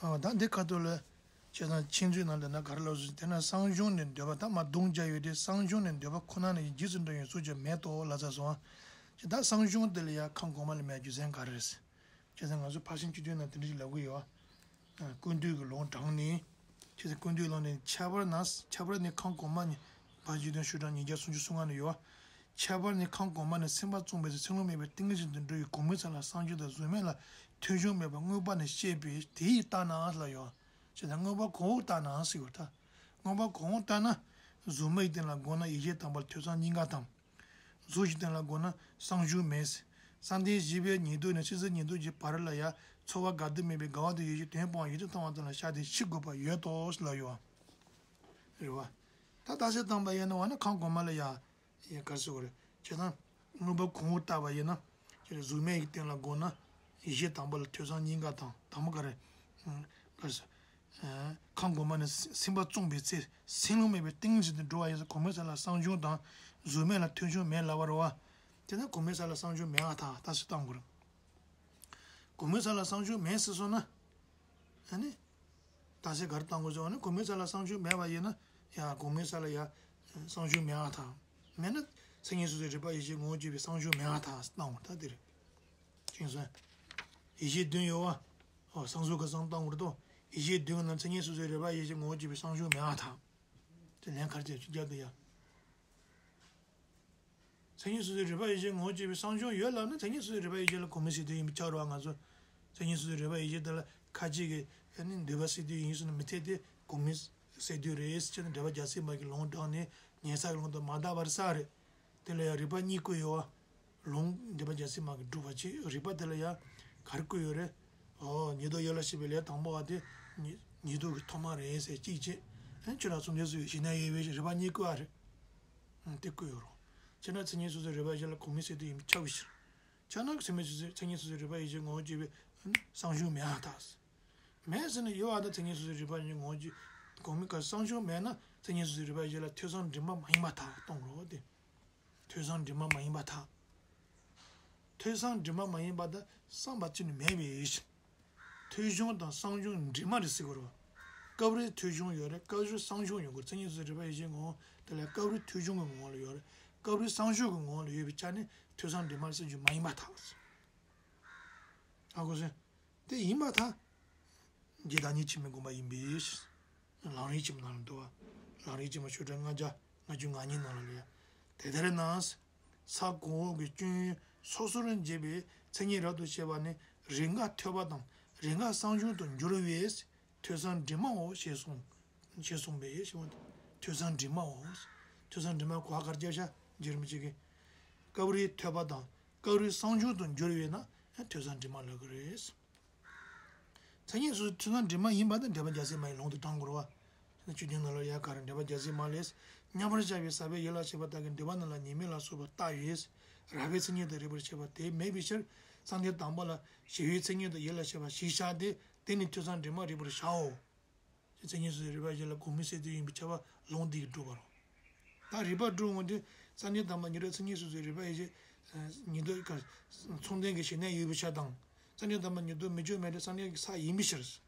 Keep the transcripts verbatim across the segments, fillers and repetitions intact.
ཨ། ད་འདི་ཁ་ཐུག་ལ་བྱས་ཙང་མཆན་བརྗོད་ནང་ལ་ན་ག་རེ་ལབ་སོང་། དེ་ན་སང་ཞུང་ནི་འདོད་པ། ད་མ་གདོང་བརྒྱབ་ཡོད་དེ། སང་ཞུང་ནི་འདོད་པ་ཁོ་ན་ནི་རྗེས་སུ་འགྲོ་བའི་གཟུགས་ཀྱང་མེད་དོ་ལབ་ཚར་སོང་། ཨ། ཅི་ད་སང་ཞུང་དེ་ལ་ཡ་ཁམས་གོང་མ་ལ་མེད་རྒྱུ་མཚན་ག་རེ་རེད། བྱས་ཙང་ང་ཚོ་ཕར་ཕྱིན་བཅུ་བདུན་ནང་དེ་འདྲ་ཞིག་ལབ་གི་ཡོད། ཨ། ཀུན་བཏུས་ཀྱི་ལུང་དྲངས་ནས། བྱས་ཙང་ཀུན་བཏུས་ལུང་ནས་ཁྱད་པར་ན། ཁྱད་པར་ནི་ཁམས་གོང་མ་ནི་ཕར་ཕྱིན་བཅུ་བདུན་ཤོག་གྲངས་ཉིས་བརྒྱ་སུམ་ཅུ་སོ་ལྔ་ནས་ཡོད། ཁྱད་པར་ནི་ཁམས་གོང་མ་ནི་སེམས་པ་བཙོངས་པའི་ཚེ་ཚེ་ལུང་མེད་པའི་ཏིང་ངེ་འཛིན་དུ་འགྲོ་བའི་གོང་མའི་ས་ལ་སང་ཞུང་དང་གཟུགས་མེད་ལ་ཐོས་བྱུང་མེད་པར་མངོན་པར་ནི་ཤེས་པས་དེ་ཡིས་བརྟགས་ན་ལབ་ཡོད། བྱས་ཙང་མངོན་པར་གོང་འོག་བརྟགས་ན་ཟེར་ཡོད་ད། མངོན་པར་གོང་འོག་བརྟགས་ན། གཟུགས་མེད་ཀྱི་སྟེང་ལ་བསྒོམས་ན་ཡེ་ཤེས་དང་པོ་ལ་ཐོས་བསམ་གཉིས་ཀ་དང་། གཟུགས་ཀྱི་སྟེང་ལ་བསྒོམས་ན་སང་ཞུང་མེད། བསམ་གཏན་བཞི་པའི་ཉེར་བསྡོགས་ནས་སྲིད་རྩེའི་ཉེར་བསྡོགས་ཀྱི་བར་ལ་ཡང་ཚོར་བ་འགག་སྡུད་མེད་པའི་དགའ་བ་དང་ཡིད་ཀྱི་དོན་སྤོང་བ་ཡིད་དུ་བཏང་བ་དང་ལ་ཤར་ཏེ་ཤི་དགོས་པ་ཡོད་དོ་ལབ་ཡོད། རེད་བ། ད་རྟགས་གསལ་དང་པོ་ཡིན་ན་བ་ནི་ཁམས་གོང་མ་ལ་ཡ། ཡ་ག་རེ་ཟེར་དགོས་རེད། བྱས་ཙང་མངོན་པར་གོང་འོག་བལྟས་པ་ཡིན་ན། ཅི་རེད། གཟུགས་མེད་ཀྱི་སྟེང་ལ་བསྒོམས་ན་ཡེ་ཤེས་དང་པོ་ལ་ཐོས་བསམ་གཉིས་ཀ་དང་། དང་པོ་ག་རེ། ཨ། ག་རེ་ཟེར། ཨ། ཁམས་གོང་མ་ནི་སེམས་པ་བཙོངས་པའི་ཚེ་ཚེ་ལུང་མེད་པའི་ཏིང་ངེ་འཛིན་དུ་འགྲོ་བ་ཡིན་ཙང་གོང་མའི་ས་ལ་སང་ཞུང་དང་གཟུགས་མེད་ལ་ཐོས་བྱུང་མེད་ལབ་པ་རེད་བ། དེ་ན་གོང་མའི་ས་ལ་སང་ཞུང་མེད་པར་ཐལ། རྟགས་གསལ་བཏང་དགོས་རེད། གོང་མའི་ས་ལ་སང་ཞུང་མེད་ཟེར་སོང་ན། ཨ་ནི། རྟགས་གསལ་ག་རེ་བཏང་དགོས་ཟེར་བ་ནི་གོང་མའི་ས་ལ་སང་ཞུང་མེད་པ་ཡིན་ན། ཡ་གོང་མའི་ས་ལ་ཡ་སང་ཞུང་མེད་པར་ཐལ། མེད་ན་མཚན་ཉིད་སོ་སོའི་རིག་པ་ཡེ་ཤེས་ངོ་བོ་བརྗོད་པའི་སང་ཞུང་མེད་པར་ཐལ་བཏང་དགོས་ད་དེ་རེད། ཅིང་སོང་། ཡེ་ཤེས་བདུན་ཡོད་བ། ཨོ་སང་ཞུང་གི་སང་བཏང་དགོས་རེད་དོ། ཡེ་ཤེས་བདུན་གྱི་ནང་མཚན་ཉིད་སོ་སོའི་རིག་པ་ཡེ་ཤེས་ངོ་བོ་བརྗོད་པའི་སང་ཞུང་མེད་པར་ཐལ། དེ་ལན་ག་རེ་བྱས་ཅི་རྒྱག་གི་ཡ། མཚན་ཉིད་སོ་སོའི་རིག་པ་ཡེ་ཤེས་ངོ་བོ་བརྗོད་པའི་སང་ཞུང་ཡོད་ལབ་ན་མཚན་ཉིད་སོ་སོའི་རིག་པ་ཡེ་ཤེས་ལ་གོང་མའི་སས་བསྡུས་ཡིན་པས་ཁྱབ་རེད་བ། ང་ཚོ་མཚན་ཉིད་སོ་སོའི་རིག་པ་ཡེ་ཤེས་དེ་ལ་ཁ་ཅིག་གིས་ཨ་ནི་འདུས་པ་སས་བསྡུས་ཡིན་ཟེར་ན་མི་འཐད་དེ། གོང་མའི་སས་བསྡུས་རེད་ཟེར་ནས་འགྲེལ་པ་རྒྱལ་སྲས་མ་གི་ལུང་དྲངས་ནས་ཉན་ས་གི་ལུང་དང་མ་འདྲ་བར་ས་རེད། དེ་ལ་ཡང་རིགས་པ་གཉིས་བཀོད་ཡོད་བ། ལུང་འགྲེལ་པ་རྒྱལ་སྲས་མ་གིས་སྒྲུབ་པ་ཅིག་རིགས་པ་དེ་ལ་ཡང་ག་རེ་བཀོད་ཡོད་རེད། ཨོ་ཉེར་བསྡོགས་ཡིད་ལ་བྱེད་པའི་ལས་དང་པོ་བ་དེ་ཉེར་ཉེར་བསྡོགས་ཀྱི་ཐོག་མ་རེད་ཟེར་གཅིག་བྱས། ཨ་ནི་ཆོས་རབ་གསུམ་ལྡན་སོགས་ཀྱི་གཞི་ནས་ཡོད་པའི་རིགས་པ་གཉིས་བཀོད་པ་རེད། ཨ་དེ་བཀོད་ཡོད་རེད། བྱས་ན་མཚན་ཉིད་སོ་སོའི་རིག་པ་ཡེ་ཤེས་ལ་གོང་མའི་སས་བསྡུས་ཡིན་པས་ཁྱབ་པའི་ཕྱིར། ཁྱབ་ན་མཚན་མའི་སོ་སོའི་མཚན་ཉིད་སོ་སོའི་རིག་པ་ཡེ་ཤེས་ངོ་བོ་བརྗོད་པའི་སང་ཞུང་མེད་པར་ཐལ། མེད་ཟེར་ན་ཡོད་པ་དང་མཚན་ཉིད་སོ་སོའི་རིག་པ་ཡེ་ཤེས་ངོ་བོ་བརྗོད། གོང་མའི་སྐབས་སང་ཞུང་མེད་ན་མཚན་ཉིད་སོ་སོའི་རིག་པ་ཡེ་ཤེས་ལ་ཐོས་བསམ་འདྲེས་མ་མ་ཡིན་པར་ཐལ་གཏོང་རོགས་ཏེ། ཐོས་བསམ་འདྲེས་མ་མ་ཡིན་པར་ཐལ། ཐོས་བསམ་འདྲེས་མ་མ་ཡིན་པ་དང་བསམ་པ་ཅི་ནས་མེད་པའི་ཕྱིར། ཐོས་བྱུང་དང་སང་ཞུང་འདྲེས་མ་རེད་ཟེར་དགོས་རེད་བ། སྐབས་རེ་ཐོས་བྱུང་ཡོད་རེད། སྐབས་རེ་སང་ཞུང་ཡོད་དགོས། མཚན་ཉིད་སོ་སོའི་རིག་པ་ཡེ་ཤེས་ངོ་བོ་དེ་ལ་སྐབས་རེ་ཐོས་བྱུང་གི་ངོ་བོ་ལ་ཡོད་རེད། སྐབས་རེ་སང་ཞུང་གི་ངོ་བོ་ལ་ཡོད་པའི་ཆ་ནས་ཐོས་བསམ་འདྲེས་མ་རེད་ཟེར་རྒྱུ་མ་ཡིན་པར་ཐལ། ཧ་གོ་སོང་། དེ་ཡིན་པར་ཐལ། རྗེ་བདག་ཉིད་འཆི་མེད་དགོངས་པ་ཡིན་པའི་ཕྱིར། ལམ་རིམ་ཆེན་མོ་ནང་ལ་འདུག་བ། ལམ་རིམ་ཆེན་མོ་ཤོག་གྲངས་ལྔ་བརྒྱ་ལྔ་བཅུ་ང་གཉིས་ནང་ལ་ལས། དེ་ལྟར་ན། ས་གོང་འོག་གི་སྐྱོན་ཡོན་སོ་སོར་འབྱེད་པའི་མཚན་ཉིད་རབ་ཏུ་ཕྱེ་བ་ནི་རེས་འགའ་ཐོས་པ་དང་རེས་འགའ་སང་ཞུང་དུ་འགྱུར་བས་ཐོས་བསམ་འདྲེས་མའོ་ཞེས་གསུངས། ཞེས་གསུངས་པས་ཞེས་པ། ཐོས་བསམ་འདྲེས་མའོ། ཐོས་བསམ་འདྲེས་མ་གོ་བ་གར་རྒྱབ་ཤ་འགྱུར་མི་བྱེད་ཀྱི། སྐབས་རེ་ཐོས་པ་དང་སྐབས་རེ་སང་ཞུང་དུ་འགྱུར་བས་ན་ཐོས་བསམ་འདྲེས་མ་ལབ་ཀྱི་རེད། མཚན་ཉིད་སོ་སོའི་ཐོས་བསམ་འདྲེས་མ་ཡིན་པ་དང་འགྲེལ་པ་རྒྱལ་སྲས་མ་ཡི་ལུང་དུ་དྲངས་དགོས་རེད་བ། ཆོས་རྒྱལ་ནང་ལ་ཡ་ག་རེ་འགྲེལ་པ་རྒྱལ་སྲས་མ་ལས། མཉམ་པར་བཞག་པའི་ཟབ་པའི་ཡིད་ལ་བྱེད་པ་དག་གི་འདུས་པ་རྣམས་ལ་ཉེས་དམིགས་ལ་སོགས་པ་བརྟགས་པས། རགས་པའི་མཚན་ཉིད་དང་རིགས་པར་བྱེད་པ་དེ་མེད་པའི་ཕྱིར། བསམ་གཏན་དང་པོ་ལ་ཞི་བའི་མཚན་ཉིད་དང་ཡིད་ལ་བྱེད་པ་ཞིག་བཞག་སྟེ་དེ་ནི་ཐོས་བསམ་འདྲེས་མ་རིགས་པར་བྱའོ། མཚན་ཉིད་སོ་སོའི་རིག་པ་ཡེ་ཤེས་ལ་གོང་མའི་སས་བསྡུས་ཡིན་པས་ཁྱབ་པ་ལུང་འདི་གིས་སྒྲུབ་པ་རེད། ད་རིགས་པ་སྒྲུབ་འོང་དུས་བསམ་གཏན་དང་པོ་ཉིད་རེད། མཚན་ཉིད་སོ་སོའི་རིག་པ་ཡེ་ཤེས་ཉིད་དུ་ཀ་མཚུངས་ལྡན་གྱི་ཞི་གནས་ཡོད་པའི་ཆ་དང་། བསམ་གཏན་དང་པོ་ཉིད་དུ་མི་འགྱུར་མེད་དེ་བསམ་གཏན་གྱི་ས་ཡིན་པའི་ཕྱིར་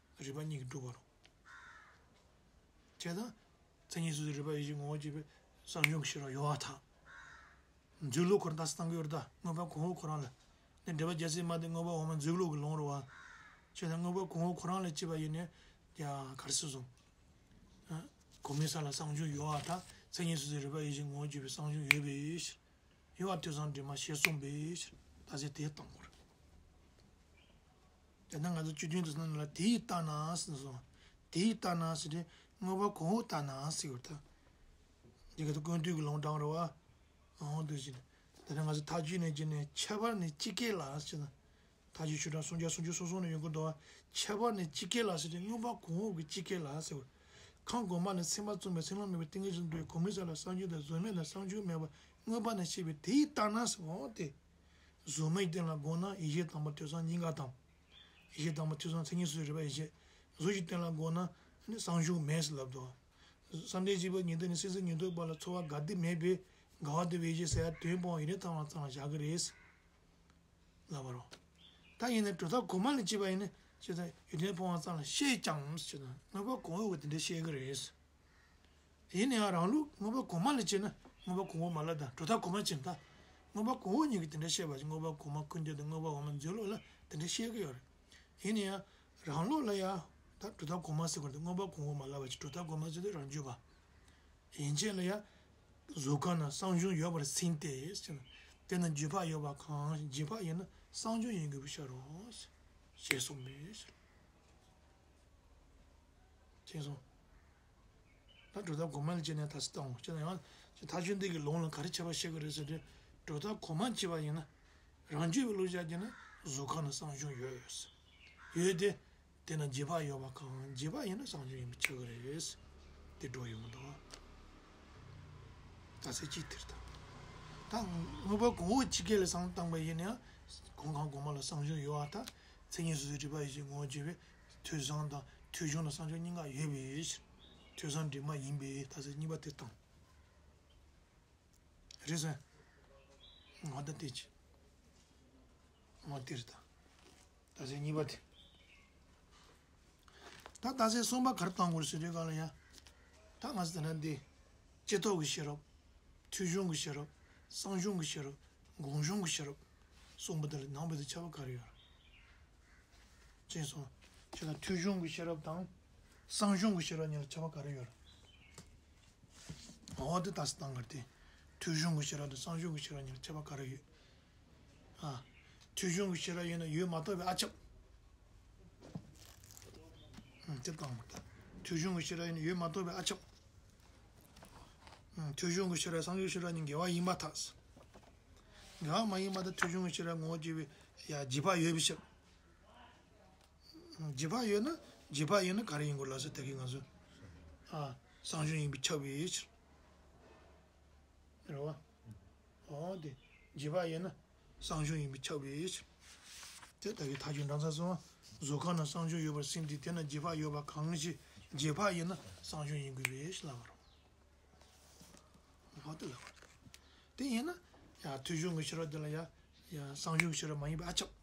རིགས་པ་གཉིས་ཀྱིས་སྒྲུབ་པ་རེད། བྱས་ཙང་། མཚན་ཉིད་སོ་སོའི་རིག་པ་ཡེ་ཤེས་ངོ་བོ་བརྗོད་པའི་སང་ཞུང་གི་ཕྱིར་རོ་ཡོད་པར་ཐལ། འཛུགས་ལུགས་ཁོ་རང་ད་སང་གི་ཡོད་རེད་ད། མངོན་པ་གོང་འོག་ཁོ་རང་ལ། འདི་འགྲེལ་པ་རྒྱལ་སྲས་མ་དེ་མངོན་པ་འོག་མ་འཛུགས་ལུགས་ཀྱི་ལུང་རེད་བ། བྱས་ཙང་མངོན་པ་གོང་འོག་ཁོ་རང་ལ་བྱས་པ་ཡིན་ནས། ཡ་ག་རེ་ཟེར་སོང་། ཨ། གོང་མའི་ས་ལ་སང་ཞུང་ཡོད་པར་ཐལ། མཚན་ཉིད་སོ་སོའི་རིག་པ་ཡེ་ཤེས་ངོ་བོ་བརྗོད་པའི་སང་ཞུང་ཡོད་པའི་ཕྱིར། ཡོད་པར་ཐལ། ཐོས་བསམ་འདྲེས་མ་ཞེས་གསུངས་པའི་ཕྱིར་རྟགས་གསལ་དེ་བཏང་དགོས་རེད། དེ་ན་ང་ཚོ་བཅུད་དོན་དུ་སོང་ན་ལ་དེ་ཡིས་བརྟགས་ན་ཟེར་སོང་། དེ་ཡིས་བརྟགས་ན་ཟེར་ཏེ་མངོན་པ་གོང་འོག་བརྟགས་ན་ཟེར་བར་ཐལ། འདི་ག་ད་ཀུན་བཏུས་ཀྱི་ལུང་དྲངས་རེད་བ། འོང་དུ་ཞིག་དེ་ནས་ང་ཚོ་མཐའ་དཔྱོད་ནས་ཀྱི་ནས་ཁྱད་པར་ནི་ཅི་སྐད་ལ་ཟེར་ན། མཐའ་དཔྱོད་ཤོག་གྲངས་སུམ་བརྒྱ་སུམ་ཅུ་སོ་གསུམ་ནས་ཡོང་གི་འདུག་བ། ཁྱད་པར་ནི་ཅི་སྐད་ལ་ཟེར་ཏེ་མངོན་པ་གོང་འོག་གི་ཅི་སྐད་ལ་ཟེར་བ། ཁམས་གོང་མ་ནི་སེམས་པ་བཙོངས་པའི་ཚེ་ལུང་མེད་པའི་ཏིང་ངེ་འཛིན་དུ་གོང་མའི་ས་ལ་སང་ཞུང་དང་གཟུགས་མེད་དང་སང་ཞུང་མེད་པར་མངོན་པ་ནི་ཤེས་པས་དེ་ཡིས་བརྟགས་ན་ཟེར་འོང་སྟེ། གཟུགས་མེད་ཀྱི་སྟེང་ལ་བསྒོམས་ན་ཡེ་ཤེས་དང་པོ་ཐོས་བསམ་གཉིས་ཀ་དང་། ཡེ་ཤེས་དང་པོ་ཐོས་བསམ་མཚན་ཉིད་སོ་སོའི་རིག་པ་ཡེ་ཤེས། གཟུགས་ཀྱི་སྟེང་ལ་བསྒོམས་ན་ནི་སང་ཞུང་མེད་ཟེར་ལབ་འདུག་བསམ་གཏན་བཞི་པོ་ཉིད་དུ་ནི་སྲིད་རྩེ་ཉིད་དུ་བར་ལ་ཚོར་བ་འགག་སྡུད་མེད་པས་དགའ་བ་དང་ཡིད་ཀྱི་ཟེར་ཡ་དོན་སྤོང་བ་ཡིད་ལ་བཏང་བ་ཙམ་ལ་བཞག་གི་རེད། ལབ་པ་རོ། ད་ཡིན་ན་གྲུབ་མཐའ་གོང་མ་ལ་བྱས་པ་ཡིན་ན། བྱས་ཙང་ཡོན་ཏན་སྤོང་བ་ཙམ་ལ་བཤད་ཀྱང་ཟེར་ན། མངོན་པ་གོང་འོག་གི་དེ་འདྲ་བཤད་ཀྱི་རེད། ཡིན་ན་ཡང་རང་ལུགས་མངོན་པ་གོང་མ་ལ་བྱས་ན་མངོན་པ་གོང་འོག་མ་ལབ་དང་། གྲུབ་མཐའ་གོང་མ་བྱས་ན་ད་མངོན་པ་གོང་འོག་གཉིས་ཀྱི་དེ་འདྲ་བཤད་པ་ཞིག། མངོན་པ་གོང་མ་ཀུན་བརྟགས་དང་མངོན་པ་འོག་མ་འཛིན་ལུགས་ལ་དེ་འདྲ་བཤད་ཀྱི་ཡོད་རེད། ཡིན་ན་ཡང་རང་ལུགས་ལ་ཡང་ད་གྲུབ་མཐའ་གོང་མ་ཟེར་དགོས་རེད། མངོན་པ་གོང་འོག་མ་ལབ་པ་ཞིག། གྲུབ་མཐའ་གོང་མ་ཟེར་དུས་རང་རྒྱུད་པ། ཡན་ཆད་ལ་ཡང་། གཟུགས་ཁམས་ན་སང་ཞོན་ཡོད་པར་སེམས་ཏེ་ཟེར་ན། དེ་ན་རྒྱུད་པ་ཡོད་པ་གང་ཞིག། རྒྱུད་པ་ཡིན་ན་སང་ཞོན་ཡིན་དགོས་པའི་ཕྱིར་རོ། ཞེས་གསུངས་པས། ཅེས་གསུངས། ད་གྲུབ་མཐའ་གོང་མ་ལ་བྱས་ནས་ད་སྟོན་ཅེ་ན། ཡང་ཅེ་མཐའ་དཔྱོད་འདི་གི་ལུང་ལ་ག་རེ་ཁྱད་པར་བཤད་ཀྱི་རེད་ཟེར་དུས། གྲུབ་མཐའ་གོང་མ་བྱས་པ་ཡིན་ན། རང་རྒྱུད་པའི་ལུགས་བྱས་ན་གཟུགས་ཁམས་ན་སང་ཞོན་ཡོད། ཡོད་དེ། དེ་ན་རྒྱུད་པ་ཡོད་པ་གང་། རྒྱུད་པ་ཡིན་ན་སང་ཞོན་ཡིན་པའི་ཕྱིར་རེད། དེ་འགྲོ་ཡོང་གི་འདུག་ད་ཚེ་གཅིག་དེར་ད། ད་མངོན་པ་གོང་འོག་གཅིག་སྐད་ལ་བསམ་བཏང་པ་ཡིན་ན་ཡང་། གོང་གང་གོང་མ་ལ་སང་ཞོན་ཡོད་པར་ཐལ། མཚན་ཉིད་སོ་སོའི་སྒྲིབ་པ་ཡེ་ཤེས་ངོ་བོ་བྱས་པའི་ཐོས་བསམ་དང་ཐོས་བྱུང་ལ་སང་ཞོན་གཉིས་ཀ་ཡོད་པའི་ཕྱིར། ཐོས་བསམ་སྒྲིབ་མ་ཡིན་པས་ད་ཚེ་གཉིས་པ་དེ་བཏང་། རེད་སོང་། ངོ་ད་དེ་ཅི། ངོ་དེ་རེད་ད། ད་ཚེ་གཉིས་པ་དེ། ད་ད་ཚེ་གསུམ་པ་ག་རེ་བཏང་དགོས་ཟེར་དུས་ག་ལ་ཡ། ད་ང་ཚོ་ད་ན་འདི། ལྕེ་ཐོག་གི་ཤེས་རབ། ཐོས་བྱུང་གི་ཤེས་རབ། སང་ཞོན་གྱི་ཤེས་རབ། སྒོམ་བྱུང་གི་ཤེས་རབ། གསུམ་པོ་དེ་ལ་ནང་པའི་དེ་ཁྱད་པར་ག་རེ་ཡོད་རེད། ཅེས་སོང་། ཁྱེད་ལ་ཐོས་བྱུང་གི་ཤེས་རབ་དང་། སང་ཞོན་གྱི་ཤེས་རབ་གཉིས་ལ་ཁྱད་པར་ག་རེ་ཡོད་རེད། འོ་དེ་ད་སེ་བཏང་གར་དེ། ཐོས་བྱུང་གི་ཤེས་རབ་དང་སང་ཞོན་གྱི་ཤེས་རབ་གཉིས་ལ་ཁྱད་པར་ག་རེ་ཡོད། ཨ། ཐོས་བྱུང་གི་ཤེས་རབ་ཡིན་ན་ཡོད་མ་རྟོགས་པའི་ཨ་ཁྱབ། ཨ། དེ་བཏང་བར་ད། ཐོས་བྱུང་གི་ཤེས་རབ་ཡིན་ན་ཡོད་མ་རྟོགས་པའི་ཨ་ཁྱབ། ཨ། ཐོས་བྱུང་གི་ཤེས་རབ་སང་ཞོན་ཤེས་རབ་གཉིས་འགལ་བ་ཡིན་པར་ཐལ། འགལ་བ་མ་ཡིན་པར་ཐལ། ཐོས་བྱུང་གི་ཤེས་རབ་ངོ་བོ་བྱས་པའི་ཡ་རྒྱུད་པ་ཡོད་པའི་ཕྱིར། རྒྱུད་པ་ཡོད་ན། རྒྱུད་པ་ཡོད་ན་ག་རེ་ཡིན་དགོས་ལབ་ཟེར་ད་གིན་ང་ཚོ། ཨ། སང་ཞོན་ཡིན་པས་ཁྱབ་པའི་ཕྱིར། རེད་བ། འོ་དེ། རྒྱུད་པ་ཡོད་ན། སང་ཞོན་ཡིན་པས་ཁྱབ་པའི་ཕྱིར། དེ་ད་གིན་མཐའ་དཔྱོད་འགྲེལ་ཚར་སོང་བ། གཟུགས་ཁམས་ན་སང་ཞོན་ཡོད་པར་སེམས་ཏེ། དེ་ན་རྒྱུད་པ་ཡོད་པ་གང་ཞིག། རྒྱུད་པ་ཡིན་ན་སང་ཞོན་ཡིན་དགོས་པའི་ཕྱིར་ལབ་པ་རེད། འོ་དེ་ལབ་པ་རེད། དེ་ཡིན་ན། ཡ་ཐོས་བྱུང་གི་ཤེས་རབ་དེ་ལ་ཡ། ཡ་སང་ཞོན་གྱི་ཤེས་རབ་མ་ཡིན་པས་ཨ་ཁྱབ།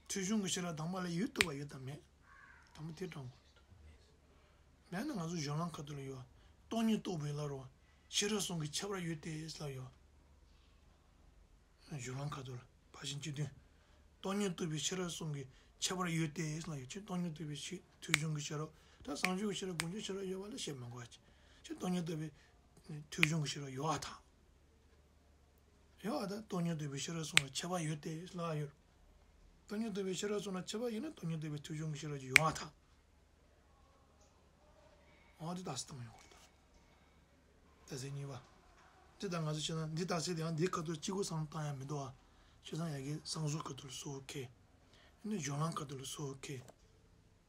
ཐོས་བྱུང་གི་ཤེས་རབ་དང་པོ་ལ་ཡོད་རྟོགས་པ་ཡོད་དམ་མེད། དང་པོ་དེ་དྲང་པོ། མེད་ན་ང་ཚོ་གཞུང་ལམ་ཁ་ཐུག་ལ་ཡོད། སྟོང་ཉིད་རྟོགས་པའི་ལ་རོ། ཤེས་རབ་གསུམ་གྱི་ཁྱད་པར་ཡོད་དེ་ལ་ཡོད། གཞུང་ལམ་ཁ་ཐུག་ལ་ཕར་ཕྱིན་བཅུ་བདུན། སྟོང་ཉིད་རྟོགས་པའི་ཤེས་རབ་གསུམ་གྱི་ཁྱད་པར་ཡོད་དེ་ལ་ཡོད། ཁྱེད་སྟོང་ཉིད་རྟོགས་པའི་ཤེས་ཐོས་བྱུང་གི་ཤེས་རབ། ད་སང་ཞོན་གྱི་ཤེས་རབ་སྒོམ་བྱུང་ཤེས་རབ་ཡོད་པ་ལ་བཤད་མ་དགོས་པ་ཅི། ཁྱེད་སྟོང་ཉིད་རྟོགས་པའི་ཐོས་བྱུང་གི་ཤེས་རབ་ཡོད་པར་ཐལ། ཡོད་པར་ཐལ། སྟོང་ཉིད་རྟོགས་པའི་ཤེས་རབ་གསུམ་ལ་ཁྱད་པར་ཡོད་དེ་ལ་ཡོད། སྟོང་ཉིད་རྟོགས་པའི་ཤེས་རབ་གསུམ་ལ་ཁྱད་པར་ཡོད་ན་སྟོང་ཉིད་རྟོགས་པའི་ཐོས་བྱུང་གི་ཤེས་རབ་ཀྱི་ཡོད་པར་ཐལ། འོ་དེ་རྟགས་གསལ་བཏང་ཡོང་བར་ཐལ། རྟགས་གསལ་གཉིས་པ། དེ་ལྟར་ང་ཚོ་བྱས་ན་འདི་རྟགས་གསལ་དེ་ཡང་འདིའི་ཁ་ཐུག་གཅིག་པོ་བསམ་བཏང་ཡ་མི་འདུག་ཨ། བྱས་ཙང་ཡ་གི་བསམ་གཟུགས་ཁ་ཐུག་ལ་གཟུགས་ཁེ། ཨ་ནི་གཞུང་ལམ་ཁ་ཐུག་ལ་གཟུགས་ཁེ།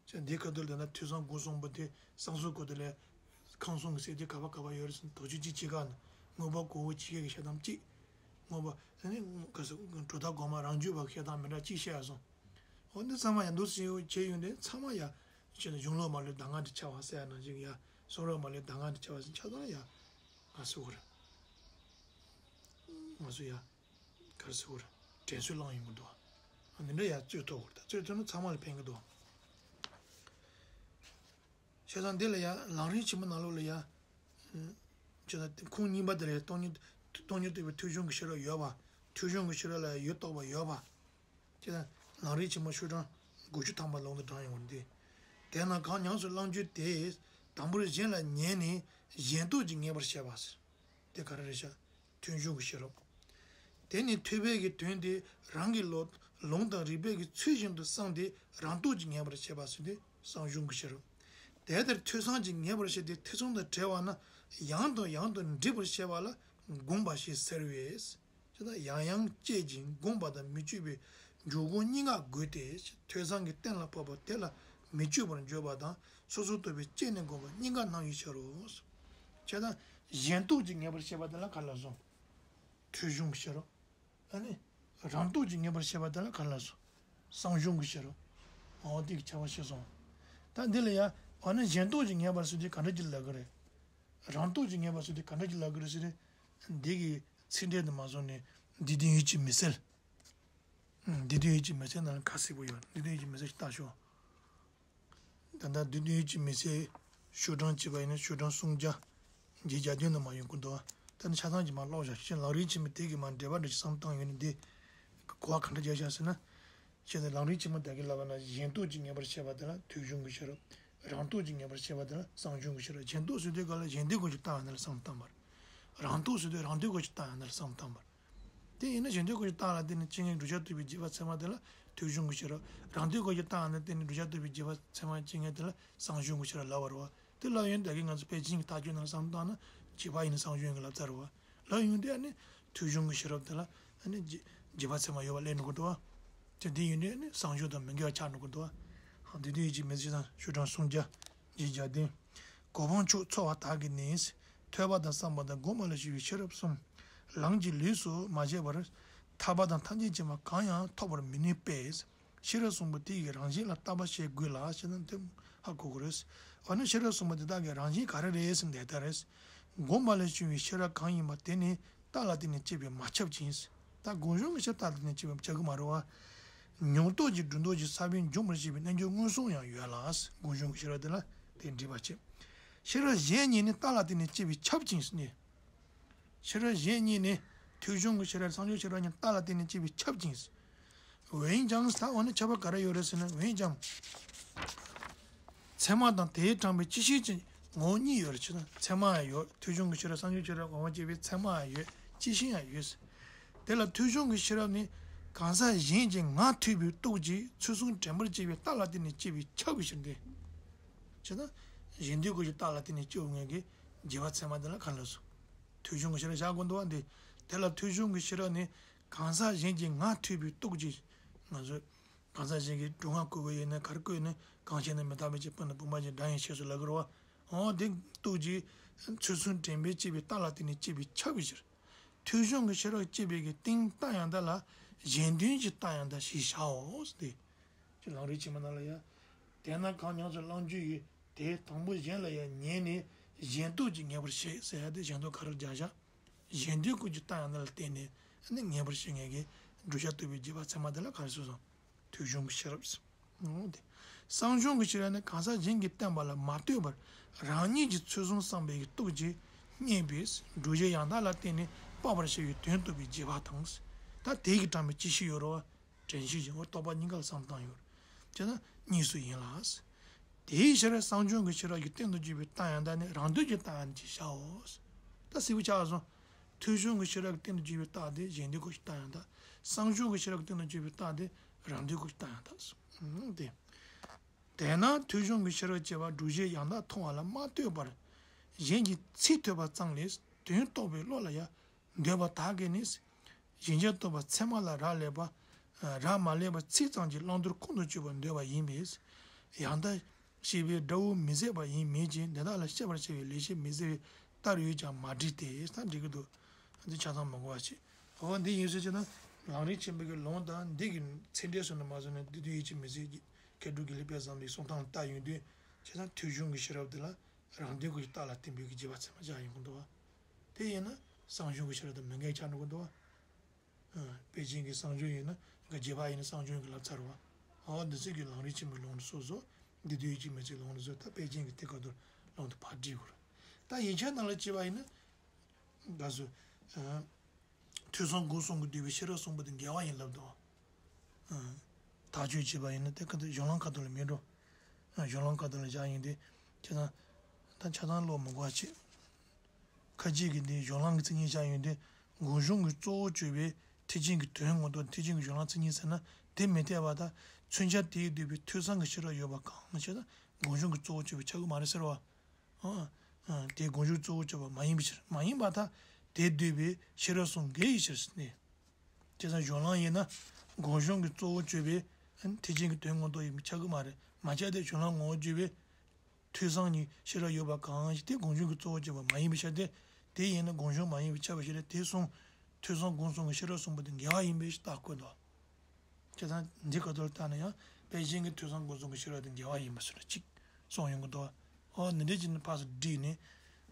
བྱས་འདིའི་ཁ་ཐུག་ལ་ད་ལྟ་ཐོས་བསམ་སྒོམ་གསུམ་པོ་དེ་བསམ་གཟུགས་ཁ་ཐུག་ལ་ཁམས་གསུམ་གྱི་སེམས་ཅན་ག་པ་ག་པ་ཡོད་རེད་ཟེར་ན་དོགས་གཅོད་གཅིག་བྱེད་ག་ན། མངོན་པ་གོང་འོག་གཅིག་སྐད་ཀྱི་བཤད་སྟངས་གཅིག། མངོན་པ་ཨ་ནི་ག་ས་གྲུབ་མཐའ་གོང་མ་རང་རྒྱུད་པ་གི་བཤད་སྟངས་མི་འདྲ་གཅིག་བཤད་ཡ་སོང་། འོ་འདི་ཚང་མ་ཡང་འདུག་སེ་བྱས་ཡོང་དུས་ཚང་མ་ཡ། ཅེ་ན་གཞུང་ལུགས་མ་ལུས་གདམས་ངག་ཏུ་འཆར་བ་ཟེར་ཡ་ནང་བཞིན་ཡ། གསུང་རབ་མ་ལུས་གདམས་ངག་ཏུ་འཆར་བ་ཟེར་ཆ་ཚང་ཡ། ང་ཚོ་གི་རེད། ང་ཚོ་ཡ། ག་རེ་ཟེར་གི་རེད། དྲན་གསོ་བླངས་ཡོང་གི་འདུག་ཨ་འདི་འདྲ་ཡ་རྩོད་ཐུབ་གི་རེད། ད་རྩོད་ཐུབ་ན་ཚང་མ་ལ་ཕན་གི་འདུག་བྱས་ཙང་འདི་ལ་ཡ་ལམ་རིམ་ཆེན་མོ་ནང་ལོགས་ལ་ཡ། བྱས་ཙང་ཁུངས་གཉིས་པ་དེ་ལ་ཡ་སྟོང་ཉིད། སྟོང་ཉིད་རྟོགས་པའི་ཐོས་བྱུང་གི་ཤེས་རབ་ཡོད་པ། ཐོས་བྱུང་གི་ཤེས་རབ་ལ་ཡ་ཡོད་རྟོགས་པ་ཡོད་པ། ཅེས་དང་། ལམ་རིམ་ཆེན་མོ་ཤོག་གྲངས་དགུ་བཅུ་ཐམ་པ་ལུང་དུ་དྲངས་ཡོང་བ་འདི། དེས་ན་གང་ཉམས་སུ་བླང་རྒྱུ་དེས། དང་པོར་གཞན་ལ་ཉེས་ནས་གཞན་རྟོག་ཅིང་ངེས་པར་བྱེད་པ་ཟེར། དེ་ག་རེ་རེད་ཤག་ཐོས་བྱུང་གི་ཤེས་རབ། དེ་ནི་ཐོས་པའི་གི་དོན་དེ་རང་གི་ལོ་ལུང་དང་རིགས་པའི་གི་ཚུལ་བཞིན་དུ་བསམས་ཏེ་རང་རྟོག་ཅིང་ངེས་པར་བྱེད་པ་ཟེར་དེ་སང་ཞོན་གྱི་ཤེས་རབ། དེ་ལྟར་ཐོས་བསམ་གྱིས་ངེས་པར་བྱས་ཏེ་ཐེ་ཚོམ་དང་བྲལ་བ་ན་ཡང་དང་ཡང་དུ་འདྲིས་པར་བྱེད་པ་ལ་སྒོམ་པ་ཞེས་ཟེར་བས། ཅེས་དང་། ཡང་ཡང་དཔྱད་ཅིང་སྒོམ་པ་དང་མི་དཔྱོད་པའི་འཇུག་སྒོམ་གཉིས་ཀ་དགོས་ཏེ། ཐོས་བསམ་གྱི་གཏན་ལ་ཕབ་པ་དེ་ལ་མི་དཔྱོད་པར་འཇུག་པ་དང་སོ་སོར་རྟོག་པའི་དཔྱད་ནས་སྒོམ་པ་གཉིས་ཀ་སྣང་བའི་ཕྱིར་རོ། ཅེས་དང་། གཞན་རྟོག་ཅིང་ངེས་པར་བྱེད་པ་དེ་ལ་ག་ལ་སོང་། ཐོས་བྱུང་གི་ཕྱིར་རོ། ཨ་ནི། རང་རྟོག་ཅིང་ངེས་པར་བྱེད་པ་དེ་ལ་ག་ལ་སོང་། སང་ཞོན་གྱི་ཕྱིར་རོ། འོ་དེ་གི་ཁྱད་པར་ཤེས་སོང་། ད་འདི་ལ་ཡ། འོ་ན་གཞན་རྟོག་ཅིང་ངེས་པར་ཟེར་དུས་ག་འདྲ་ཅིག་ལབ་ཀྱི་རེད། རང་རྟོག་ཅིང་ངེས་པར་ཟེར་དུས་ག་འདྲ་ཅིག་ལབ་ཀྱི་རེད་ཟེར་ན། འདི་གི་ཚིག་འགྲེལ་དུ་མ་སོང་ནས་འདི་དོན་ཡིད་ཀྱིས་མི་གསལ། འདི་དུས་ཡིད་ཀྱི་མི་ཚེ་ནང་ལ་ཁ་གསལ་པོ་ཡོད། འདི་དུས་ཡིད་ཀྱི་མི་ཚེ་ཞིག་བལྟ་ཤོག་ད་ལྟ་འདི་དུས་ཡིད་ཀྱི་མི་ཚེ་ཤོག་གྲངས་བྱས་པ་ཡིན་ན་ཤོག་གྲངས་སུམ་བརྒྱ་བརྒྱད་བརྒྱ་བདུན་ནང་མར་ཡོང་གི་འདུག་ད་ནི་ཆ་ཚང་གི་མར་ཀློག་བཞག་ཤིང་ལམ་རིམ་ཆེན་མོ་དེ་གི་མར་འགྲེལ་པ་འདྲ་ཞིག་བསམ་བཏང་ཡོད་ནི་འདི་གོ་བ་ག་འདྲ་རྒྱག་བཞག་ཟེར་ན། ཞེས་ནས་ལམ་རིམ་ཆེན་མོ་དེ་གི་ལབ་པ་ན་གཞན་སྟོབས་ཀྱིས་ངེས་པར་བྱེད་པ་དེ་ལ་ཐོས་བྱུང་གི་ཤེས་རབ། རང་སྟོབས་ཀྱིས་ངེས་པར་བྱེད་པ་དེ་ལ་བསམ་བྱུང་གི་ཤེས་རབ། གཞན་སྟོབས་ཟེར་དུས་ག་ལ་གཞན་སྟོབས་ཀྱི་སྟངས་ཡང་དེ་ལ་བསམ་བཏང་བར། རང་སྟོབས་ཟེར་དུས་རང་སྟོབས་ཀྱི་སྟངས་ཡང་དེ་ལ་བསམ་བཏང་བར། དེ་ཡིན་ན་གཞན་སྟོབས་ཀྱི་སྟངས་ལ་བརྟེན་ནས་སྤྱི་ངན་བསྒྲུབ་བྱ་རྟོགས་པའི་རྗེས་དཔག་ཚད་མ་དེ་ལ་ཐོས་བྱུང་གི་ཤེས་རབ། རང་སྟོབས་ཀྱི་སྟངས་ལ་བརྟེན་ནས་བསྒྲུབ་བྱ་རྟོགས་པའི་རྗེས་དཔག་ཚད་མ་སྤྱི་ངན་དེ་ལ་བསམ་བྱུང་གི་ཤེས་རབ་ལབ་པ་རེད་བ། དེ་ལབ་ཡོང་དུས་ང་ཚོ་པཎ་ཆེན་གྱི་ཐག་གཅོད་ནང་བསམ་བཏང་ན་རྗེས་དཔག་ཡིན་ན་བསམ་བྱུང་ཡིན་གྱི་ལབ་ཚར་བ། ལབ་ཡོང་དུས་ཨ་ནི་ཐོས་བྱུང་གི་ཤེས་རབ་དེ་ལ་ཨ་ནི་རྗེས་རྗེས་དཔག་ཚད་མ་ཡོད་པ་སླེབས་འགྲོ་གི་འདུག་བ། དེ་འདི་ཡིན་དུས་ཨ་ནི་བསམ་བྱུང་དང་མི་འགལ་བ་ཆགས་འགྲོ་གི་འདུག་བ། ཧང་དེ་དུས་ཡིད་ཀྱི་མི་ཚེ་དང་ཤོག་གྲངས་སུམ་བརྒྱ་བརྒྱད་བརྒྱ་བདུན། གོ་འཕང་མཆོག་འཚོལ་བ་དག་གིས་ནི། ཐོས་པ་དང་བསམ་པ་དང་སྒོམ་པ་ལ་སྤྱོད་པའི་ཤེས་རབ་གསུམ། ལམ་གྱི་ལས་སུ་མ་བྱས་པར། ཐར་པ་དང་ཐམས་ཅད་མཁྱེན་པ་གང་ཡང་ཐོབ་པར་མི་ནུས་པས། ཤེས་རབ་གསུམ་པོ་དེ་ཡི་རང་བཞིན་ལ་བརྟག་པ་དཔྱད་དགོས་ལ་ཞེ་ན་དེ་ཧ་གོ་དགོས་རེད། འོ་ན་ཤེས་རབ་གསུམ་པོ་དེ་དག་གི་རང་བཞིན་ག་རེ་རེད་ཟེར་ན་དེ་ལྟར་རེད། སྒོམ་པ་ལ་སྤྱོད་པའི་ཤེས་རབ་གང་ཡིན་པ་དེ་ནི་རྟགས་ལ་བརྟེན་ནས་སྐྱེས་པས་མ་ཁྱབ་ཅིང་། ད་སྒོམ་བྱུང་གི་ཤེས་རབ་རྟགས་ལ་བརྟེན་ནས་སྐྱེས་པས་ཁྱབ་ཀྱི་མ་རེད་བ། མྱོང་རྟོགས་ཀྱི་སྒྲོ་འདོགས་ཀྱི་ས་བོན་འབྱུང་བར་བྱེད་པའི་རྣལ་འབྱོར་མངོན་སུམ་ཡང་ཡོད་ལ། སྒོམ་བྱུང་གི་ཤེས་རབ་དེ་ལ་དེ་འགྲེལ་པ་བྱེད། ཤེས་རབ་གཞན་གཉིས་ནི་རྟགས་ལ་བརྟེན་ནས་སྐྱེས་པས་ཁྱབ་ཅིང་ཟེར་ནས། ཤེས་རབ་གཞན་གཉིས་ནི་ཐོས་བྱུང་གི་ཤེས་རབ་བསམ་བྱུང་ཤེས་རབ་གཉིས་རྟགས་ལ་བརྟེན་ནས་སྐྱེས་པས་ཁྱབ་ཅིང་། འོན་ཀྱང་ད་འོ་ན་ཁྱད་པར་ག་རེ་ཡོད་རེད་ཟེར་ན། འོན་ཀྱང་། ཚད་མ་དང་དེས་དྲངས་པའི་སྤྱི་ཤེས་ཀྱི་ངོ་བོ་གཉིས་ཡོད་རེད་ཅེ་ན། ཚད་མ་ཡང་ཡོད། ཐོས་བྱུང་གི་ཤེས་རབ་བསམ་བྱུང་ཤེས་རབ་ངོ་བོ་སྐྱེས་པའི་ཚད་མ་ཡང་ཡོད། སྤྱི་ཤེས་ཡང་ཡོད། དེ་ལ་ཐོས་བྱུང་གི་ཤེས་རབ་ནི་གང་ཟག་གཞན་གྱི་ངག་ཐོས་པའི་སྟོབས་ཀྱིས་ཚུལ་གསུམ་དྲན་པར་བྱེད་པའི་རྟགས་ལ་བརྟེན་ནས་སྐྱེས་པས་ཁྱབ་པའི་ཕྱིར་ཏེ། ཅེ་ན། གཞན་སྟོབས་ཀྱི་རྟགས་ལ་བརྟེན་ནས་སྐྱེ་བའི་ངེས་ཀྱི་རྗེས་དཔག་ཚད་མ་དེ་ལ་ག་ལ་སོ། ཐོས་བྱུང་གི་ཤེས་རབ་བཞག་དགོས་འདུག་བ་འདི། དེ་ལ་ཐོས་བྱུང་གི་ཤེས་རབ་ནི་གང་ཟག་གཞན་གྱི་ངག་ཐོས་པའི་སྟོབས་ཀྱིས། ང་ཚོས་གང་ཟག་གཞན་གྱི་སྒྲུབ་ངག་བཀོད་པ་ཡིན་ན་ག་རེ་བཀོད་ནས་གང་བྱས་ན་མི་རྟག་པའི་ཕྱིར་སྤུན་ཟླ་བུམ་པ་ཅན་སྒྲ་ཡི་ཕྱིར་སུ་ལབ་ཀྱི་རེད་བ། འོ་དེ་སྟོབས་ཀྱིས་ཚུལ་གསུམ་དྲན་པས་སྐྱེས་པའི་རྟགས་ལ་བརྟེན་ནས་སྐྱེས་པས་ཁྱབ་པའི་ཕྱིར། ཐོས་བྱུང་གི་ཤེས་རབ་སྐྱེས་པའི་གི་སྟེང་རྟགས་ཡང་དག་ལ་གཞན་དོན་གྱི་རྟགས་ཡང་དག་ཞེས་བྱའོ་ཟེར་ཏེ། ཅེས་ལམ་རིམ་ཆེན་མོ་ནང་ལ་ཡང་། དེས་ན་གང་ཉམས་སུ་བླང་རྒྱུ་ཡོད་དེ་དང་པོ་གཞན་ལ་ཡང་ཉན་ནས་གཞན་སྟོབས་ཀྱིས་ངེས་པར་བྱེད་ཟེར་ཡ་དེ་གཞན་སྟོབས་ག་རེ་རྒྱག་བྱ། གཞན་དོན་ཀུན་གྱི་རྟགས་ཡང་དག་ལ་བརྟེན་ནས་ནི་ངེས་པར་བྱེད་ངེས་ཀྱི་བསྒྲུབ་བྱ་རྟོགས་པའི་རྗེས་དཔག་ཚད་མ་དེ་ལ་ག་རེ་ཟེར་སོང་། ཐོས་བྱུང་གི་ཤེས་རབ། འོ་དེ། བསམ་བྱུང་གི་ཤེས་རབ་ནི་གང་ཟག་གཞན་གྱིས་བསྟན་པ་ལ་མ་ལྟོས་པར་རང་ཉིད་ཀྱིས་ཚུལ་གསུམ་བསམ་པའི་སྟོབས་ཀྱིས་རྙེད་པས་བསྒྲུབ་བྱའི་ཡང་དག་ལ་བརྟེན་ནས་དཔག་པར་བྱ་བའི་དོན་རྟོགས་པའི་རྗེས་དཔག་དང་། ད་དེ་གི་དྲངས་པའི་སྤྱི་ཤེས་ཡོད་རེད་བ། དྲན་ཤེས་ཀྱི་འོ་རྟོག་པ་གཉིས་ཀ་ལ་བསམ་བཏང་ཡོད་རེད། བྱས་ན་གཉིས་སུ་ཡིན་ལ། དེའི་ཕྱིར་བསམ་བྱུང་གི་ཤེས་རབ་ཀྱི་སྟེང་དུ་གྱུར་པའི་རྟགས་ཡང་དག་ནི་རང་དོན་གྱི་རྟགས་ཡང་དག་ཅེས་བྱའོ། ད་གསལ་པོ་ཆགས་སོང་། ཐོས་བྱུང་གི་ཤེས་རབ་ཀྱི་སྟེང་དུ་གྱུར་པའི་རྟགས་དེ་གཞན་དོན་ཀུན་གྱི་རྟགས་ཡང་དག་བསམ་བྱུང་གི་ཤེས་རབ་ཀྱི་སྟེང་དུ་གྱུར་པའི་རྟགས་དེ་རང་དོན་ཀུན་གྱི་རྟགས་ཡང་དག་སྟེ། དེས་ན་ཐོས་བྱུང་གི་ཤེས་རབ་ཅེས་པ་བསྒྲུབ་བྱའི་ཡང་དག་མཐོང་བ་ལ་མ་ལྟོས་པར། གཞན་གྱི་ཚིག་ཐོས་པ་ཙམ་ལས་དོན་རྟོགས་པའི་བློ་ལ་ཡང་འདོད་པ་དག་གིས་ནི། གཞན་གྱིས་རྟོགས་པ་ཚད་མ་ལ་རག་ལས་པ། རག་མ་ལས་པ་ཚིག་ཙམ་གྱིས་བླང་དོར་ཁོང་དུ་ཆུད་པར་འདོད་པ་ཡིན་པས། ཡང་དག་ཤེས་པའི་དགྲ་བོ་མི་བཟད་པ་ཡིན་མོད་ཀྱི་འདི་དག་ལ་ཤེས་པར་བྱ་བའི་ལེགས་བཤད་མི་བཟད་པའི་རྟགས་ཡོད་ཀྱང་མ་བྲིས་ཏེ་ད་འགྲིག་གི་འདུག་འདི་ཆ་ཚང་མ་གོ་བ་བྱེད། འོ་འདི་ཡིན་ཟེར་ཅེ་ན། ལམ་རིམ་ཆེན་པོའི་གི་ལུང་དང་འདི་གི་ཚད་འབྲས་སོགས་ནི་མ་བཟུང་ནས་འདི་དུས་ཡིད་ཀྱི་མི་ཚེ་གི་མཁས་གྲུབ་ཀྱི་ལེགས་པས་བཟང་པོའི་གསུང་སྟངས་ལ་བལྟ་ཡོང་དུས་བྱས་ཙང་ཐོས་བྱུང་གི་ཤེས་རབ་འདི་ལ་རང་དོན་གྱི་རྟགས་ལ་བརྟེན་པའི་གི་རྗེས་དཔག་ཚད་མ་བཞག་ཡོང་གི་འདུག་བ། དེ་ཡིན་ན་བསམ་བྱུང་གི་ཤེས་རབ་དང་མི་འགལ་ཆགས་འགྲོ་གི་འདུག་བ། ཨ། པཎ་ཆེན་གྱི་བསམ་བྱུང་ཡིན་ན་ག་རྗེས་དཔག་ཡིན་ན་བསམ་བྱུང་གི་ལབ་ཚར་བ། འོ་འདི་ཚོ་གི་ལམ་རིམ་ཆེན་པོའི་ལུང་དུ་སོ་སོ། འདི་དུས་ཡིད་ཀྱི་མི་ཚེའི་ལུང་དུ་སོ་ད་པཎ་ཆེན་གྱི་དེ་ཁ་ཐུག་ལུང་དུ་ཕར་བསྒྲིགས་དགོས་རེད། ད་ཡིག་ཆ་ནང་ལ་བྱས་པ་ཡིན་ན། དགའ་བསུ། ཨ། ཐོས་བསམ་སྒོམ་གསུམ་གྱིས་བསྡུས་པའི་ཤེས་རབ་གསུམ་པོ་དེ་འགལ་བ་ཡིན་ལབ་འདུག་ཨ། དག་བཅོས་བྱས་པ་ཡིན་ན་དེ་ཁ་ཐུག་གཞུང་ལམ་ཁ་ཐུག་ལ་མི་འགྲོ། ཨ། གཞུང་ལམ་ཁ་ཐུག་ལ་བཞག་ཡིན་དུས། ཁྱེད་རང་། ད་ཆ་ཚང་ཀློག་མི་དགོས་པ་བྱེད། ཁ་ཅིག་གིས་འདི་གཞུང་ལམ་གྱི་མཚན་ཉིད་བཞག་ཡོད་དེ། སྒོམ་བྱུང་གི་གཙོ་བོར་གྱུར་པའི་ཐེག་ཆེན་གྱི་དོན་ངོ་ཐོག་ཐེག་ཆེན་གྱི་གཞུང་ལམ་མཚན་ཉིད་ཟེར་ན་དེ་མི་འཐད་པ་དང་མཚོན་བྱ་དེས་བསྡུས་པའི་ཐོས་བསམ་གྱི་ཤེས་རབ་ཡོད་པ་གང་ཞེ་ན་སྒོམ་བྱུང་གི་གཙོ་བོར་གྱུར་པ་ཆགས་ཀྱི་མ་རེད་ཟེར་བ། ཨ། ཨ། དེ་སྒོམ་བྱུང་གཙོ་བོར་གྱུར་པ་མ་ཡིན་པའི་ཕྱིར། མ་ཡིན་པར་ཐལ། དེས་བསྡུས་པའི་ཤེས་རབ་གསུམ་འགལ་བའི་ཕྱིར་ཟེར་ནས། དེ་ཙང་གཞུང་ལམ་ཡིན་ན་སྒོམ་བྱུང་གི་གཙོ་བོར་གྱུར་པའི་ཐེག་ཆེན་གྱི་དོན་ངོ་ཐོག་ཡིན་པ་ཆགས་ཀྱི་མ་རེད། མ་ཆགས་ཏེ་གཞུང་ལམ་ངོ་བོར་གྱུར་པའི་ཐོས་བསམ་གྱི་ཤེས་རབ་ཡོད་པ་གང་ཞིག་དེ་སྒོམ་བྱུང་གི་གཙོ་བོར་གྱུར་པ་མ་ཡིན་པའི་ཕྱིར་ཏེ། དེ་ཡིན་ན་སྒོམ་བྱུང་མ་ཡིན་པས་ཁྱབ་པའི་ཕྱིར་ཏེ། དེ་གསུངས། ཐོས་བསམ་སྒོམ་གསུམ་གྱི་ཤེས་རབ་གསུམ་པོ་དེ་འགལ་བ་ཡིན་པའི་རྟགས་བཀོད་དོ། བྱས་ཙང་འདི་ག་དོར་བལྟས་ན་ཡང་པཎ་ཆེན་གྱི་ཐོས་བསམ་སྒོམ་གསུམ་གྱི་ཤེས་རབ་དེ་འགལ་བ་ཡིན་པ་སོགས་ལ་གཅིག་གསུངས་ཡོང་གི་འདུག་འོ་འདི་འདྲ་བྱས་ནས་ཕར་ཚུར་བསྒྲིགས་ནས།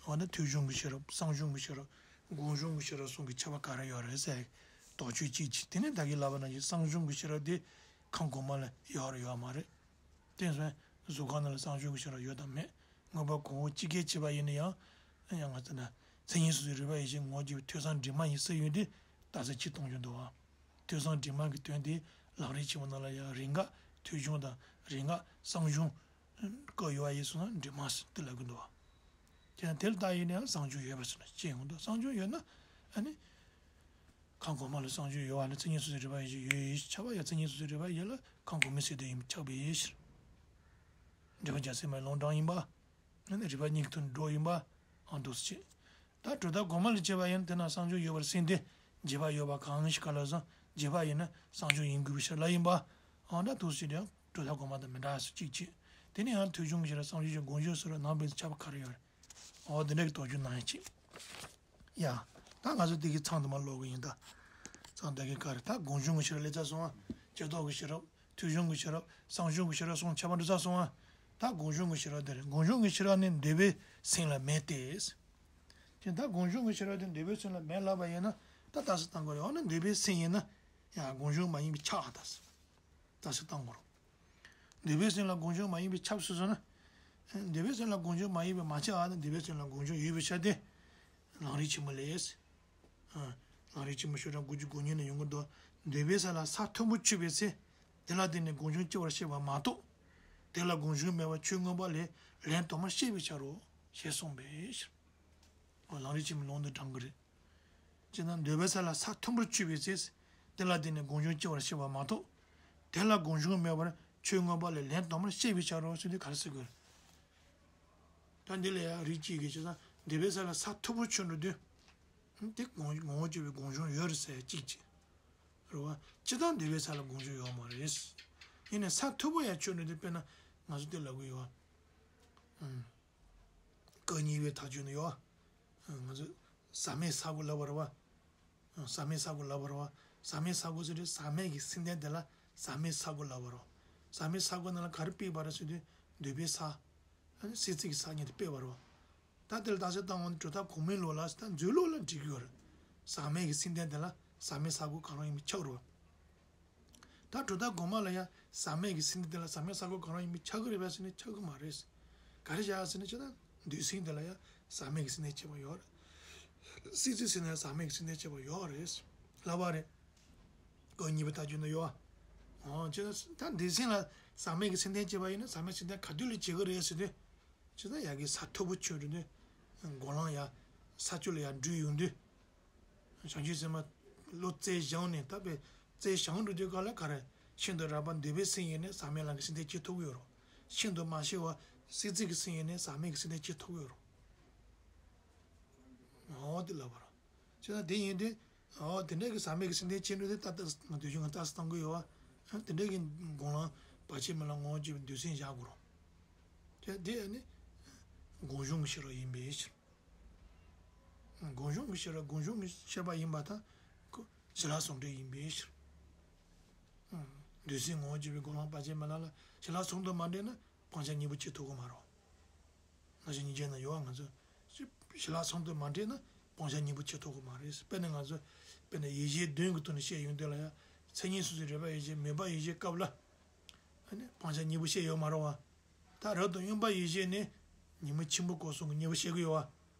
འོ་ན་ཐོས་བྱུང་གི་ཤེས་རབ་བསམ་བྱུང་གི་ཤེས་རབ་སྒོམ་བྱུང་གི་ཤེས་རབ་གསུམ་གྱི་ཁྱད་པར་ག་རེ་ཡོད་རེད་ཟེར། དོགས་གཅོད་གཅིག་བྱས། དེ་ནས་ད་གིན་ལབ་པ་ནང་བཞིན་བསང་སྦྱོང་གི་ཤེས་རབ་དེ་ཁམས་གོང་མ་ལ་ཡོད་རེད་ཡོད་མ་རེད། དེ་སོང་གཟུགས་ཁམས་ནང་ལ་བསང་སྦྱོང་གི་ཤེས་རབ་ཡོད་དམ་མེད། དངོས་པོ་གོང་འོག་སྤྱི་སྐད་བྱས་པ་ཡིན་ན་ཡང་། ཡང་ང་ཚོ་ན་མཚན་ཉིད་སོ་སོའི་རིག་པ་ཡིད་བྱེད་ངོ་བོ་གཅིག་པའི་ཐོས་བསམ་སྒྲིབ་མ་ཡིན་ཟེར་ཡོང་དུས་རྟགས་གསལ་གཅིག་གཏོང་རྒྱུ་འདུག་བ། ཐོས་བསམ་སྒྲིབ་མ་གི་དོན་དེ་ལམ་རིམ་ཆེན་མོ་ནང་ལ་ཡང་རེས་འགའ་ཐོས་བྱུང་དང་རེས་འགའ་བསང་སྦྱོང་སྐབས་ཡོད་པ་ཡིན་སོང་ན་སྒྲིབ་མ་ཟེར་དེ་ལབ་ཀྱི་འདུག་བ། དེ་ཡང་དེ་ལ་བལྟ་ཡིན་ན་ཡང་བསང་སྦྱོང་ཡོད་པ་ཟེར་ན་ཅི་ཡོང་འདུག་བསང་སྦྱོང་ཡོད་ན་ཨ་ནི། ཁམས་གོང་མ་ལ་བསང་སྦྱོང་ཡོད་པ་ནི་མཚན་ཉིད་སོ་སོའི་རིག་པ་ཡིད་བྱེད་ཡོད་ཡོད་ཁྱབ་པ་ཡང་མཚན་ཉིད་སོ་སོའི་རིག་པ་ཡིད་བྱེད་ལ་ཁམས་གོང་མའི་སེམས་དོན་ཡིན་པས་ཁྱབ་པའི་ཕྱིར། འབྲེལ་བ་རྒྱལ་སྲས་མའི་ལུང་དྲངས་ཡིན་པ། ཨ་ནི་རིག་པ་གཉིས་ཀྱི་དོན་སྒྲོག་ཡིན་པ། ཨང་འདུག་སེ་བྱེད། ད་གྲུབ་མཐའ་གོང་མ་ལ་བྱས་པ་ཡིན་དེ་ན་བསང་སྦྱོང་ཡོད་པར་སེམས་ཏེ། རྗེས་དཔག་ཡོད་པ་གང་ཞིག་ག་ལ་བཟང་རྗེས་དཔག་ཡིན་ན་བསང་སྦྱོང་ཡིན་དགོས་པའི་ཕྱིར་ལ་ཡིན་པ། ཨང་ད་འདུག་སེ་བྱེད་ཡང་གྲུབ་མཐའ་གོང་མ་དང་མི་འདྲ་སུ་གཅིག་བྱེད། དེ་ནས་ཡང་ཐོས་བྱུང་གི་ཕྱིར་བསང་སྦྱོང་གི་སྒོམ་བྱུང་ཟེར་བ་ནང་པའི་ཁྱབ་པ་ག་རེ་ཡོད་རེད། འོ་དེ་འདྲ་གི་དོགས་གཅོད་གནང་ཡ་ཅིག་ཡ། ད་ང་ཚོ་དེ་གི་མཚམས་དུ་མ་ལོག་གི་ཡིན་ད། མཚམས་ད་གི་ག་རེ་ད་སྒོམ་བྱུང་གི་ཤེས་རབ་སླེབས་ཚར་སོང་ཨ། ལྕགས་རྟོག་གི་ཤེས་རབ། ཐོས་བྱུང་གི་ཤེས་རབ། བསང་སྦྱོང་གི་ཤེས་རབ་གསུམ་ཁྱད་པར་འགྲོ་ཚར་སོང་ཨ། ད་སྒོམ་བྱུང་གི་ཤེས་རབ་དེ་རེད། སྒོམ་བྱུང་གི་ཤེས་རབ་ནི་འདོད་པའི་སེམས་ལ་མེད་དེ། ཅེས་ད་སྒོམ་བྱུང་གི་ཤེས་རབ་དེ་འདོད་པའི་སེམས་ལ་མེད་ལབ་པ་ཡིན་ན་ད་རྟགས་གསལ་བཏང་དགོས་རེད། འོ་ན་འདོད་པའི་སེམས་ཡིན་ན་ཡང་སྒོམ་བྱུང་མ་ཡིན་པས་ཁྱབ་ཨ་ད། རྟགས་གསལ་བཏང་དགོས་རེད། འདོད་པའི་སེམས་ལ་སྒོམ་བྱུང་མ་ཡིན་པས་ཁྱབ་ཟེར་སོང་ན། འདོད་པའི་སེམས་ལ་སྒོམ་བྱུང་མ་ཡིན་པས་མ་ཁྱབ་ཨ་ནི་འདོད་པའི་སེམས་ལ་སྒོམ་བྱུང་ཡོད་པའི་ཕྱིར་ཏེ། ལམ་རིམ་ཆེན་མོ་ལས། ལམ་རིམ་ཆེན་མོ་ཤོག་གྲངས་དགུ་བཅུ་གོ་གཉིས་ན་ཡོང་གི་འདུག་འདོད་པའི་སེམས་ལ་ས་མཐོན་པོར་ཆུད་པའི་ཚེ། དེ་ལ་བརྟེན་ནས་སྒོམ་བྱུང་སྐྱེ་བར་བཤད་པ་མ་གཏོགས། དེ་ལ་སྒོམ་བྱུང་མེད་པར་ཆོས་མངོན་པ་ལས་ལན་དུ་མར་བཤད་པའི་ཕྱིར་རོ། ཞེས་གསུངས་པས། ལམ་རིམ་ཆེན་མོའི་ལུང་འདི་དྲངས་ཀྱི་རེད། ཅེ་ན་འདོད་པའི་སེམས་ལ་ས་མཐོན་པོར་ཆུད་པའི་ཚེ། དེ་ལ་བརྟེན་ནས་སྒོམ་བྱུང་སྐྱེ་བར་བཤད་པ་མ་གཏོགས། དེ་ལ་སྒོམ་བྱུང་མེད་པར་ཆོས་མངོན་པ་ལས་ལན་དུ་མར་བཤད་པའི་ཕྱིར་རོ་ཟེར་དུས་ག་རེ་ཟེར་དགོས་རེད། ད་འདི་ལ་ཡང་རིགས་གཅིག་གིས་ཅེ་ན་འདོད་པའི་སེམས་ལ་ས་མཐོན་པོར་ཆུད་འགྲོ་དུས། དེ་ངོ་ངོ་བོ་སྐྱེ་བའི་སྒོམ་བྱུང་ཡོད་རེད་ཟེར་ཡ་གཅིག་བྱས། རེད་བ། སྤྱིར་བཏང་འདོད་པའི་སེམས་ལ་སྒོམ་བྱུང་ཡོད་མ་རེད། ཡིན་ནའི་ས་མཐོན་པོ་ཡང་ཆུད་འགྲོ་དུས་དཔེར་ན་ང་ཚོ་འདི་ལབ་གི་ཡོད་བ། སྐབས་གཉིས་པའི་ཐག་གཅོད་ནི་ཡོད། ང་ཚོ་ཟག་མེད་ས་དགུ་ལབ་པ་རེད་བ། ཟག་མེད་ས་དགུ་ལབ་པ་རེད་བ། ཟག་མེད་ས་དགུ་ཟེར་དུས་ཟག་མེད་ཀྱི་སེམས་ལྡན་དེ་ལ་ཟག་མེད་ས་དགུ་ལབ་པ་རེད། ཟག་མེད་ས་དགུ་ནང་ལ་ག་རེ་དཔེ་བ་རེད་ཟེར་དུས་འདོད་པའི་ས། སྲིད་རྩེ་གི་ས་གཉིས་དེ་དཔེ་བ་རེད་བ། ད་དེ་ལ་རྟགས་གསལ་བཏང་བ་ནི་གྲུབ་མཐའ་གོང་མའི་ལུགས་ལ་ད་མཛོད་ལུགས་ལ་འགྲིག་གི་ཡོད་རེད། ཟག་མེད་ཀྱི་སེམས་ལྡན་དེ་ལ་ཟག་མེད་ས་དགུ་གང་རུང་ཡིན་པས་ཁྱབ་རེད་བ། ད་གྲུབ་མཐའ་གོང་མ་ལ་ཡང་ཟག་མེད་ཀྱི་སེམས་ལྡན་དེ་ལ་ཟག་མེད་ས་དགུ་གང་རུང་ཡིན་པས་ཁྱབ་ཀྱི་རེད་པས་ཟེར་ན་ཁྱབ་ཀྱི་མ་རེད། ག་རེ་བྱས་ཟེར་ན་ཅེ་ན་འདོད་སེམས་དེ་ལ་ཡང་ཟག་མེད་ཀྱི་སེམས་ལྡན་ཁྱད་པར་ཡོད་རེད། སྲིད་རྩེ་ཟེར་ན་ཟག་མེད་ཀྱི་སེམས་ལྡན་ཁྱད་པར་ཡོད་རེད། ལབ་པ་རེད། སྐབས་གཉིས་པའི་ཐག་གཅོད་ནི་ཡོད། འོ་ཅེ་ན་ད་འདོད་སེམས་ལ་ཟག་མེད་ཀྱི་སེམས་ལྡན་བྱས་པ་ཡིན་ན་ཟག་མེད་སེམས་ལྡན་ག་དུས་ལ་བྱེད་ཀྱི་རེད་ཟེར་དུས། ཅེ་ན་ཡ་གི་ས་མཐོན་པོ་ཆུད་འགྲོ་དུས། གོ་ལ་ཡ་ས་ཆུ་ལ་ཡ་འགྲུལ་ཡོང་དུས། བྱང་ཆུབ་སེམས་དཔའ་བློ་རྩལ་བཞག་ནས་ད་པའི་རྩལ་བཞག་འགྲོ་དུས་ག་ལ་ག་རེ། ཤིན་ཏུ་རགས་པ་འདོད་པའི་སེམས་ཡིན་ནས་ཟག་མེད་ལམ་གྱི་སེམས་ལྡན་སྐྱེ་ཐུབ་ཀྱི་ཡོད་རེད། ཤིན་ཏུ་མ་ཤེས་པ་སྲིད་རྩེ་གི་སེམས་ཡིན་ནས་ཟག་མེད་ཀྱི་སེམས་ལྡན་སྐྱེ་ཐུབ་ཀྱི་ཡོད་རེད། འོ་དེ་ལབ་པ་རེད། བྱས་ན་དེ་ཡིན་དུས། འོ་དེ་འདྲ་གི་ཟག་མེད་ཀྱི་སེམས་ལྡན་ཅན་དུ་དེ་ལྟ་ལྟ་ང་དུས་ཆུང་ང་ལྟ་སྟངས་ཀྱི་ཡོད་བ། དེ་འདྲ་གི་སྒོམ་ལམ་བར་ཆད་མེད་ལམ་ངོ་བོ་སྐྱེ་བའི་འདོད་སེམས་བཞག་དགོས་རེད། དེ་དེ་ནི་སྒོམ་བྱུང་གི་ཤེས་རབ་ཡིན་པའི་ཕྱིར། སྒོམ་བྱུང་གི་ཤེས་རབ་སྒོམ་བྱུང་གི་ཤེས་པ་ཡིན་པ་དང་། ཁོ་ཞི་ལྷག་ཟུང་འབྲེལ་ཡིན་པའི་ཕྱིར། འདོད་སེམས་ངོ་བོ་སྐྱེ་བའི་སྒོམ་ལམ་བར་ཆད་མེད་ལམ་ལ་ཞི་ལྷག་ཟུང་དུ་མ་འབྲེལ་ན་སྤང་བྱ་གཉིས་པོ་སྐྱེ་ཐུབ་ཀྱི་མ་རེད། ང་ཚོ་སྙིང་རྗེ་ན་ཡོད་ང་ཚོ། ཞི་ལྷག་ཟུང་དུ་མ་འབྲེལ་ན་སྤང་བྱ་གཉིས་པོ་སྐྱེ་ཐུབ་ཀྱི་མ་རེད། དཔེར་ན་ང་ཚོ། དཔེར་ན་ཡིད་བྱེད་བདུན་གྱི་ཐོག་ནས་བཤད་ཡོང་དུས་ལ་ཡང་མཚན་ཉིད་སོ་སོའི་རེག་པའི་ཡིད་བྱེད་མོས་པའི་ཡིད་བྱེད་སྐབས་ལ། ཨ་ནི་སྤང་བྱ་གཉིས་པོ་བཤད་ཡོད་མ་རེད་བ། ད་རབ་ཏུ་གཡེངས་པའི་ཡིད་བྱེད་ནི་ཉོན་མོངས་ཆེན་པོ་སྐོར་གསུམ་གྱི་གཉིས་པོ་བཤད་ཀྱི་ཡོད་བ།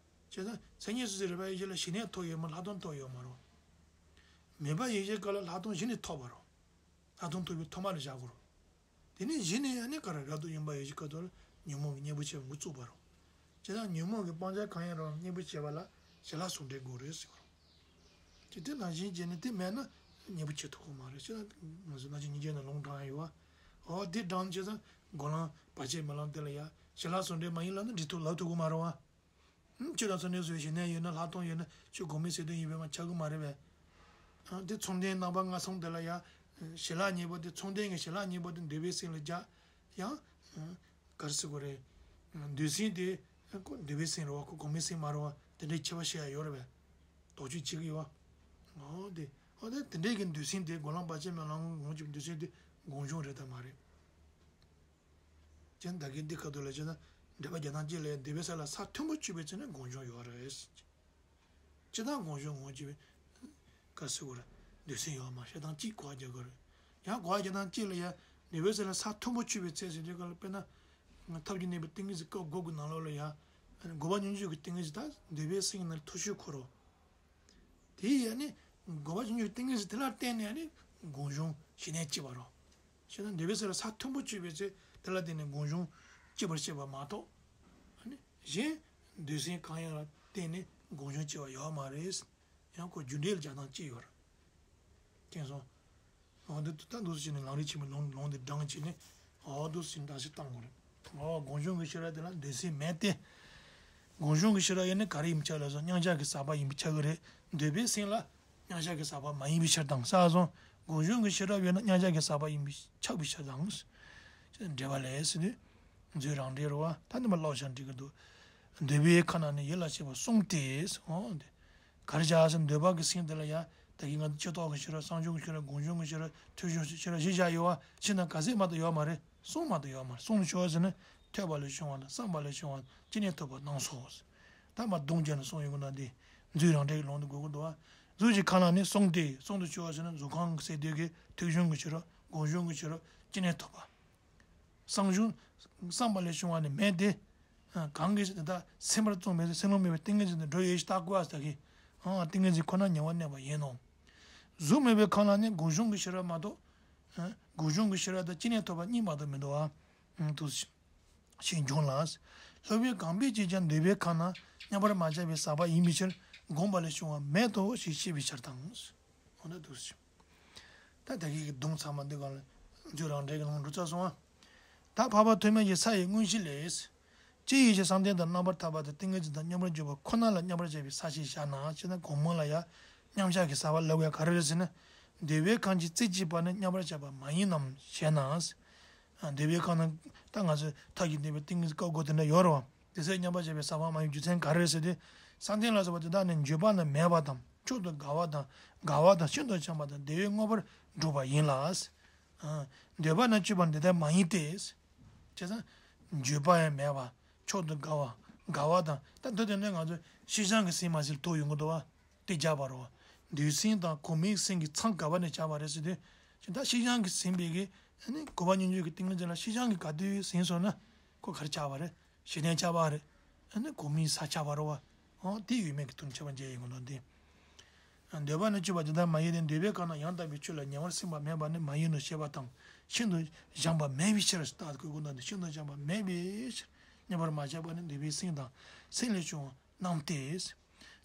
བྱས་ཙང་མཚན་ཉིད་སོ་སོའི་རེག་པའི་ཡིད་བྱེད་ལ་ཞི་གནས་ཐོབ་ཡོད་མ་ལྷག་མཐོང་ཐོབ་ཡོད་མ་རེད་བ། མོས་པའི་ཡིད་བྱེད་སྐབས་ལ་ལྷག་མཐོང་གཞི་ནས་ཐོབ་པ་རེད། ལྷག་མཐོང་ཐོབ་པའི་ཐོག་མ་ལ་བཞག་དགོས་རེད། དེ་ནས་གཞི་ནས་ཨ་ནི་ག་རེ་རབ་ཏུ་གཡེངས་པའི་ཡིད་བྱེད་སྐབས་དུ་ལ་ཉོན་མོངས་ཀྱི་གཉེན་པོ་ཆེ་བ་འགོ་བཙུགས་པ་རེད། བྱས་ཙང་ཉོན་མོངས་ཀྱི་སྤང་བྱ་གང་ཡིན་རུང་གཉེན་པོ་བྱེད་པ་ལ་ཞི་ལྷག་ཟུང་འབྲེལ་དགོས་རེད་ཟེར་བ་རེད། དེ་དེ་ནང་བཞིན་བྱས་ནས་དེ་མེད་ན་གཉེན་པོ་བྱེད་ཐུབ་ཀྱི་མ་རེད། བྱས་ཙང་ང་ཚོ་ནང་བཞིན་སྙིང་རྗེ་ན་ལུང་དྲངས་ཡོད་བ། འོ་དེ་དྲངས་བྱས་ཙང་སྒོམ་ལམ་བར་ཆད་མེད་ལམ་དེ་ལ་ཡ་ཞི་ལྷག་ཟུང་འབྲེལ་མ་ཡིན་ལབ་ན་འགྲིག་ཐུབ་ལབ་ཐུབ་ཀྱི་མ་རེད་བ། ཆོས་དང་ཚོགས་གཉིས་སུ་ཞི་གནས་ཡོད་ན་ལྷག་མཐོང་ཡོད་ན་ཆོས་གོང་མའི་སེམས་དོན་ཡིན་པས་མ་ཁྱབ་ཀྱི་མ་རེད་པས། དེ་མཚུངས་ལྡན་རྣམ་པ་ལྔ་གསུམ་དེ་ལ་ཡང་ཞི་ལྷག་གཉིས་པོ་དེ་མཚུངས་ལྡན་གྱི་ཞི་ལྷག་གཉིས་པོ་དེ་འདོད་པའི་སེམས་ལ་སྦྱར་ཡང་། ག་རེ་ཟེར་དགོས་རེད། འདོད་སེམས་དེ་ཁོ་འདོད་པའི་སེམས་རེད་བ། ཁོ་གོང་མའི་སེམས་མ་རེད་བ། དེ་འདྲའི་ཁྱད་པར་བཤད་ཡ་ཡོད་རེད་པས། དོགས་གཅོད་བྱེད་ཀྱི་ཡོད་བ། འོ་དེ་འོ་དེ་དེ་འདྲའི་གི་འདོད་སེམས་དེ་སྒོམ་ལམ་བར་ཆད་མེད་ལམ་ངོ་བོ་འདོད་སེམས་དེ་སྒོམ་བྱུང་རེད་དམ་མ་རེད། ཅན་ད་གིན་འདི་ཁ་ཐུག་ལ་བྱས་ན་འགྲེལ་པ་རྒྱག་སྟངས་གཅིག་ལ་ཡང་འདོད་པའི་ས་ལ་ས་མཐོན་པོ་ཆུད་པའི་ཚེ་ན་སྒོམ་བྱུང་ཡོད་རེད། ཅི་ལྟར་སྒོམ་བྱུང་ངོ་ཅི་བའི་ཀ་སི་གོ་ར། འདོད་སེམས་ཡོད་མ་རེད། ཞེ་སྡང་གཅིག་གོ་བ་རྒྱག་དགོས་རེད། ཡང་གོ་བ་རྒྱག་སྟངས་གཅིག་ལ་ཡང་འདོད་པའི་སེམས་ལ་ས་མཐོན་པོ་སྤྱོད་པའི་ཚེ་ཟེར་དུས་སྐབས་ལ། དཔེར་ན། ཐབས་ཀྱིས་གནས་པའི་ཏིང་ངེ་འཛིན་སྐབས་དགུ་གི་ནང་ལོགས་ལ་ཡང་། འགོག་པ་སྙོམས་འཇུག་གི་ཏིང་ངེ་འཛིན་དང་འདོད་པའི་སེམས་ནང་མཐུ་ཆོས་འཁོར་རོ། དེ་ཡང་ནི། འགོག་པ་སྙོམས་འཇུག་གི་ཏིང་ངེ་འཛིན་དེ་ལ་བརྟེན་ནས་ནི་སྒོམ་བྱུང་ཞི་གནས་སྐྱེ་བ་རོ། ཞེ་སྡང་འདོད་པའི་སེམས་ལ་ས་མཐོན་པོ་སྤྱོད་པའི་ཚེ་དེ་ལ་བརྟེན་ནས་སྒོམ་བྱུང་སྐྱེ་བར་བཤད་པ་མ་གཏོགས། ཨ་ནི་གཞན་འདོད་སེམས་གང་ཡང་ལ་བརྟེན་ནས་སྒོམ་བྱུང་སྐྱེ་བ་ཡོད་མ་རེད། ཡང་ཁོ་རྒྱུ་འབྲས་ལ་སྦྱར་སྟངས་གཅིག་ཡོད་རེད། མཁྱེན་སོང་། འོ་འདི་ད་འདུག་སེ་བྱས་ནས་ལམ་རིམ་ཆེན་མོའི་ལུང་ལུང་འདི་བགྲངས་བྱས་ནས། འོ་འདུག་སེ་བྱས་ནས་བརྟག་དཔྱད་བཏང་དགོས་རེད། འོ་སྒོམ་བྱུང་གི་ཤེས་རབ་དེ་ལ་འདོད་སེམས་མེད་དེ། སྒོམ་བྱུང་གི་ཤེས་རབ་ཡོད་ན་ག་རེ་ཡིན་པ་ཆགས་ལབ་སོང་། མཉམ་གཞག་གི་ཟག་པ་ཡིན་པ་ཆགས་ཀྱི་རེད། འདོད་པའི་སེམས་ལ་མཉམ་གཞག་གི་ཟག་པ་མ་ཡིན་པའི་ཕྱིར་དང་། བསམ་སོང་། སྒོམ་བྱུང་གི་ཤེས་རབ་ཡོད་ན་མཉམ་གཞག་གི་ཟག་པ་ཡིན་པའི་ཆགས་པའི་ཕྱིར་དང་། འགྲེལ་པ་ལས་ཟེར་དུས། མཛོད་རང་འགྲེལ་རུ་བ་ད་ནི་མ་ཀློག་བྱ་འགྲིག་གི་འདུག་འདོད་པའི་ཁ་ན་ནི་ཡིད་ལ་བྱེད་པ་གསུམ་སྟེ། འོ་འདི། གར་བྱ་ཟེར་འདོད་པ་གི་སེམས་དེ་ལ་ཡ། ད་གིན་ང་ཚོ་ཕྱི་ཐོག་གི་ཤེས་རབ། བསམ་བྱུང་གི་ཤེས་རབ། སྒོམ་བྱུང་གི་ཤེས་རབ། ཐོས་བྱུང་གི་ཤེས་རབ་བཞི་བཞག་ཡོད་པ། ཕྱི་ནང་ག་ཚད་མ་གཏོགས་ཡོད་མ་རེད། གསུམ་མ་གཏོགས་ཡོད་མ་རེད། གསུམ་ལ་ཕྱོགས་ཟེར་ན། ཐོས་པ་ལས་བྱུང་བ་དང་བསམ་པ་ལས་བྱུང་བ། ཅི་ནས་ཐོབ་པ་རྣམས་སོ། ད་མ་སྡོམ་བརྒྱབ་ནས་གསུངས་ཡོང་གི་ན་འདི། མཛོད་རང་འགྲེལ་གྱི་ལུང་དུ་འགོད་དགོས་འདུག་བ། གཟུགས་ཀྱི་ཁ་ན་ནི་གསུམ་སྟེ། གསུམ་དུ་ཕྱོགས་ཟེར་ན། གཟུགས་ཁམས་ཀྱི་སས་བསྡུས་ཀྱི་ཐོས་བྱུང་གི་ཤེས་རབ། སྒོམ་བྱུང་གི་ཤེས་རབ། ཅི་ནས་ཐོབ་པ། བསམ་བྱུང་། བསམ་པ་ལས་བྱུང་བ་ནི་མེད་དེ། ཨ། གང་གིས་དེ་དག་སེམས་པར་བརྩོན་པས་སེམས་ལུགས་མེད་པའི་ཏིང་ངེ་འཛིན་དུ་འགྲོ་ཡོད་ཞེས་བརྟག་དགོས་པ་དག་གིས། ཨ། ཏིང་ངེ་འཛིན་ཁོ་ན་ཉེ་བར་གནས་པ་ཡིན་ནོ། གཟུགས་མེད་པའི་ཁམས་ལ་ནི་སྒོམ་བྱུང་གི་ཤེས་རབ་མ་གཏོགས། ཨ། སྒོམ་བྱུང་གི་ཤེས་རབ་དང་ཅི་ནས་ཐོབ་པ་གཉིས་མ་གཏོགས་མི་འདུག་ཨ། ཨ། དུ་ཞེས་འབྱུང་ལ། སློབ་དཔོན་གང་ཕས་ཀྱིས་ཀྱང་འདོད་པའི་ཁམས་ན་མཉམ་པར་མ་བཞག་པའི་ཟག་པ་ཡིན་པའི་ཕྱིར་སྒོམ་པ་ལས་བྱུང་བ་མེད་དོ་ཞེས་བཤད་པའི་ཕྱིར་དང་། འོ་ན་འདུག་སེ། ད་ད་གིན་གྱི་སྡོམ་ཚང་མ་འདི་གང་ལ་མཛོད་རང་འགྲེལ་གྱི་ལུང་འགྲོ་ཚར་སོང་ཨ། ད་འཕགས་པ་ཐོགས་མེད་ཀྱི་ས་ཡི་དངོས་གཞི་ལས། ཅི་ཡི་ཕྱིར་བསམ་གཏན་དང་རྣམ་པར་ཐར་པ་དང་ཏིང་ངེ་འཛིན་དང་མཉམ་པར་འཇུག་པ་ཁོ་ན་ལ་མཉམ་པར་བཞག་པའི་ས་ཞེས་བཞག་ན། ཅེ་ན་སྒོམ་ལ་ཡང་མཉམ་བཞག་གི་ཟག་པ་ལབ་ཡ་ག་རེ་རེད་ཟེར་ན། འདོད་པའི་ཁམས་ཀྱི་རྩེ་གཅིག་པ་ནི་མཉམ་པར་བཞག་པ་མ་ཡིན་ནམ་ཞེ་ན། འདོད་པའི་ཁམས་ན་ད་ང་ཚོས་ཐབས་ཀྱིས་གནས་པའི་ཏིང་ངེ་འཛིན་སྐབས་དགུ་དེ་འདྲ་ཡོད་རེད་བ། དེ་ཚོ་མཉམ་པར་བཞག་པའི་ཟག་པ་མ་ཡིན་རྒྱུ་མཚན་ག་རེ་རེད་ཟེར་དུས། བསམ་གཏན་ལ་སོགས་པ་དེ་དག་ནི་འགྱོད་པ་ན་མེད་པ་དང་མཆོག་ཏུ་དགའ་བ་དང་དགའ་བ་དང་ཤིན་ཏུ་བྱམས་པ་དང་བདེ་བའི་དངོས་པོར་གྲུབ་པ་ཡིན་ལ། ཨ། འདོད་པ་ན་སྤྱོད་པ་འདི་ལྟར་མ་ཡིན་ཏེ། བྱས་ཙང་། འགྱོད་པ་ཡང་མེད་པ། མཆོག་ཏུ་དགའ་བ། དགའ་བ་དང་། ད་འདི་དོན་ནི་ང་ཚོ་ཤེས་བྱ་གི་སེམས་མ་ཟད་ལ་གཏོགས་ཡོང་གི་འདུག་བ། དེ་རྒྱག་པ་རེད་བ། འདོད་སེམས་དང་གོང་མའི་སེམས་ཀྱི་མཚམས་ག་པ་ནས་བྱ་བ་རེད་ཟེར་དུས། ད་ཤེས་བྱ་གི་སེམས་པས་ཀྱི། ཨ་ནི་འགོག་པ་སྙོམས་འཇུག་གི་ཏིང་ངེ་འཛིན་ལ་ཤེས་བྱ་གི་ག་དུས་ཟིན་སོང་ན། ཁོ་ག་རེ་ཆགས་པ་རེད། ཞི་གནས་ཆགས་པ་རེད། ཨ་ནི་གོང་མའི་ས་ཆགས་པ་རེད་བ། ཨོ་དེ་ཡོད་མེད་ཀྱི་དོན་ཁྱད་པར་འབྱེད་ཡོང་གི་འདུག་སྟེ། འདོད་པ་ན་སྤྱོད་པ་འདི་ལྟར་མ་ཡིན་ཏེ། འདོད་པའི་ཁམས་ན་ཡང་དག་པའི་ཆོས་ལ་ཉེ་བར་སྲིང་བ་མེད་པ་ནི་མ་ཡིན་ནོ་ཞེས་པ་དང་། ཤིན་ཏུ་བྱམས་པ་མེད་པའི་ཕྱིར་ཟེར་བརྟག་དགོས་ཀྱི་འདུག་སྟེ། ཤིན་ཏུ་བྱམས་པ་མེད་པའི་ཕྱིར་མཉམ་པར་མ་བཞག་པ་ནི་འདོད་པའི་སེམས་དང་སེམས་ལས་བྱུང་བ་རྣམས་ཏེ།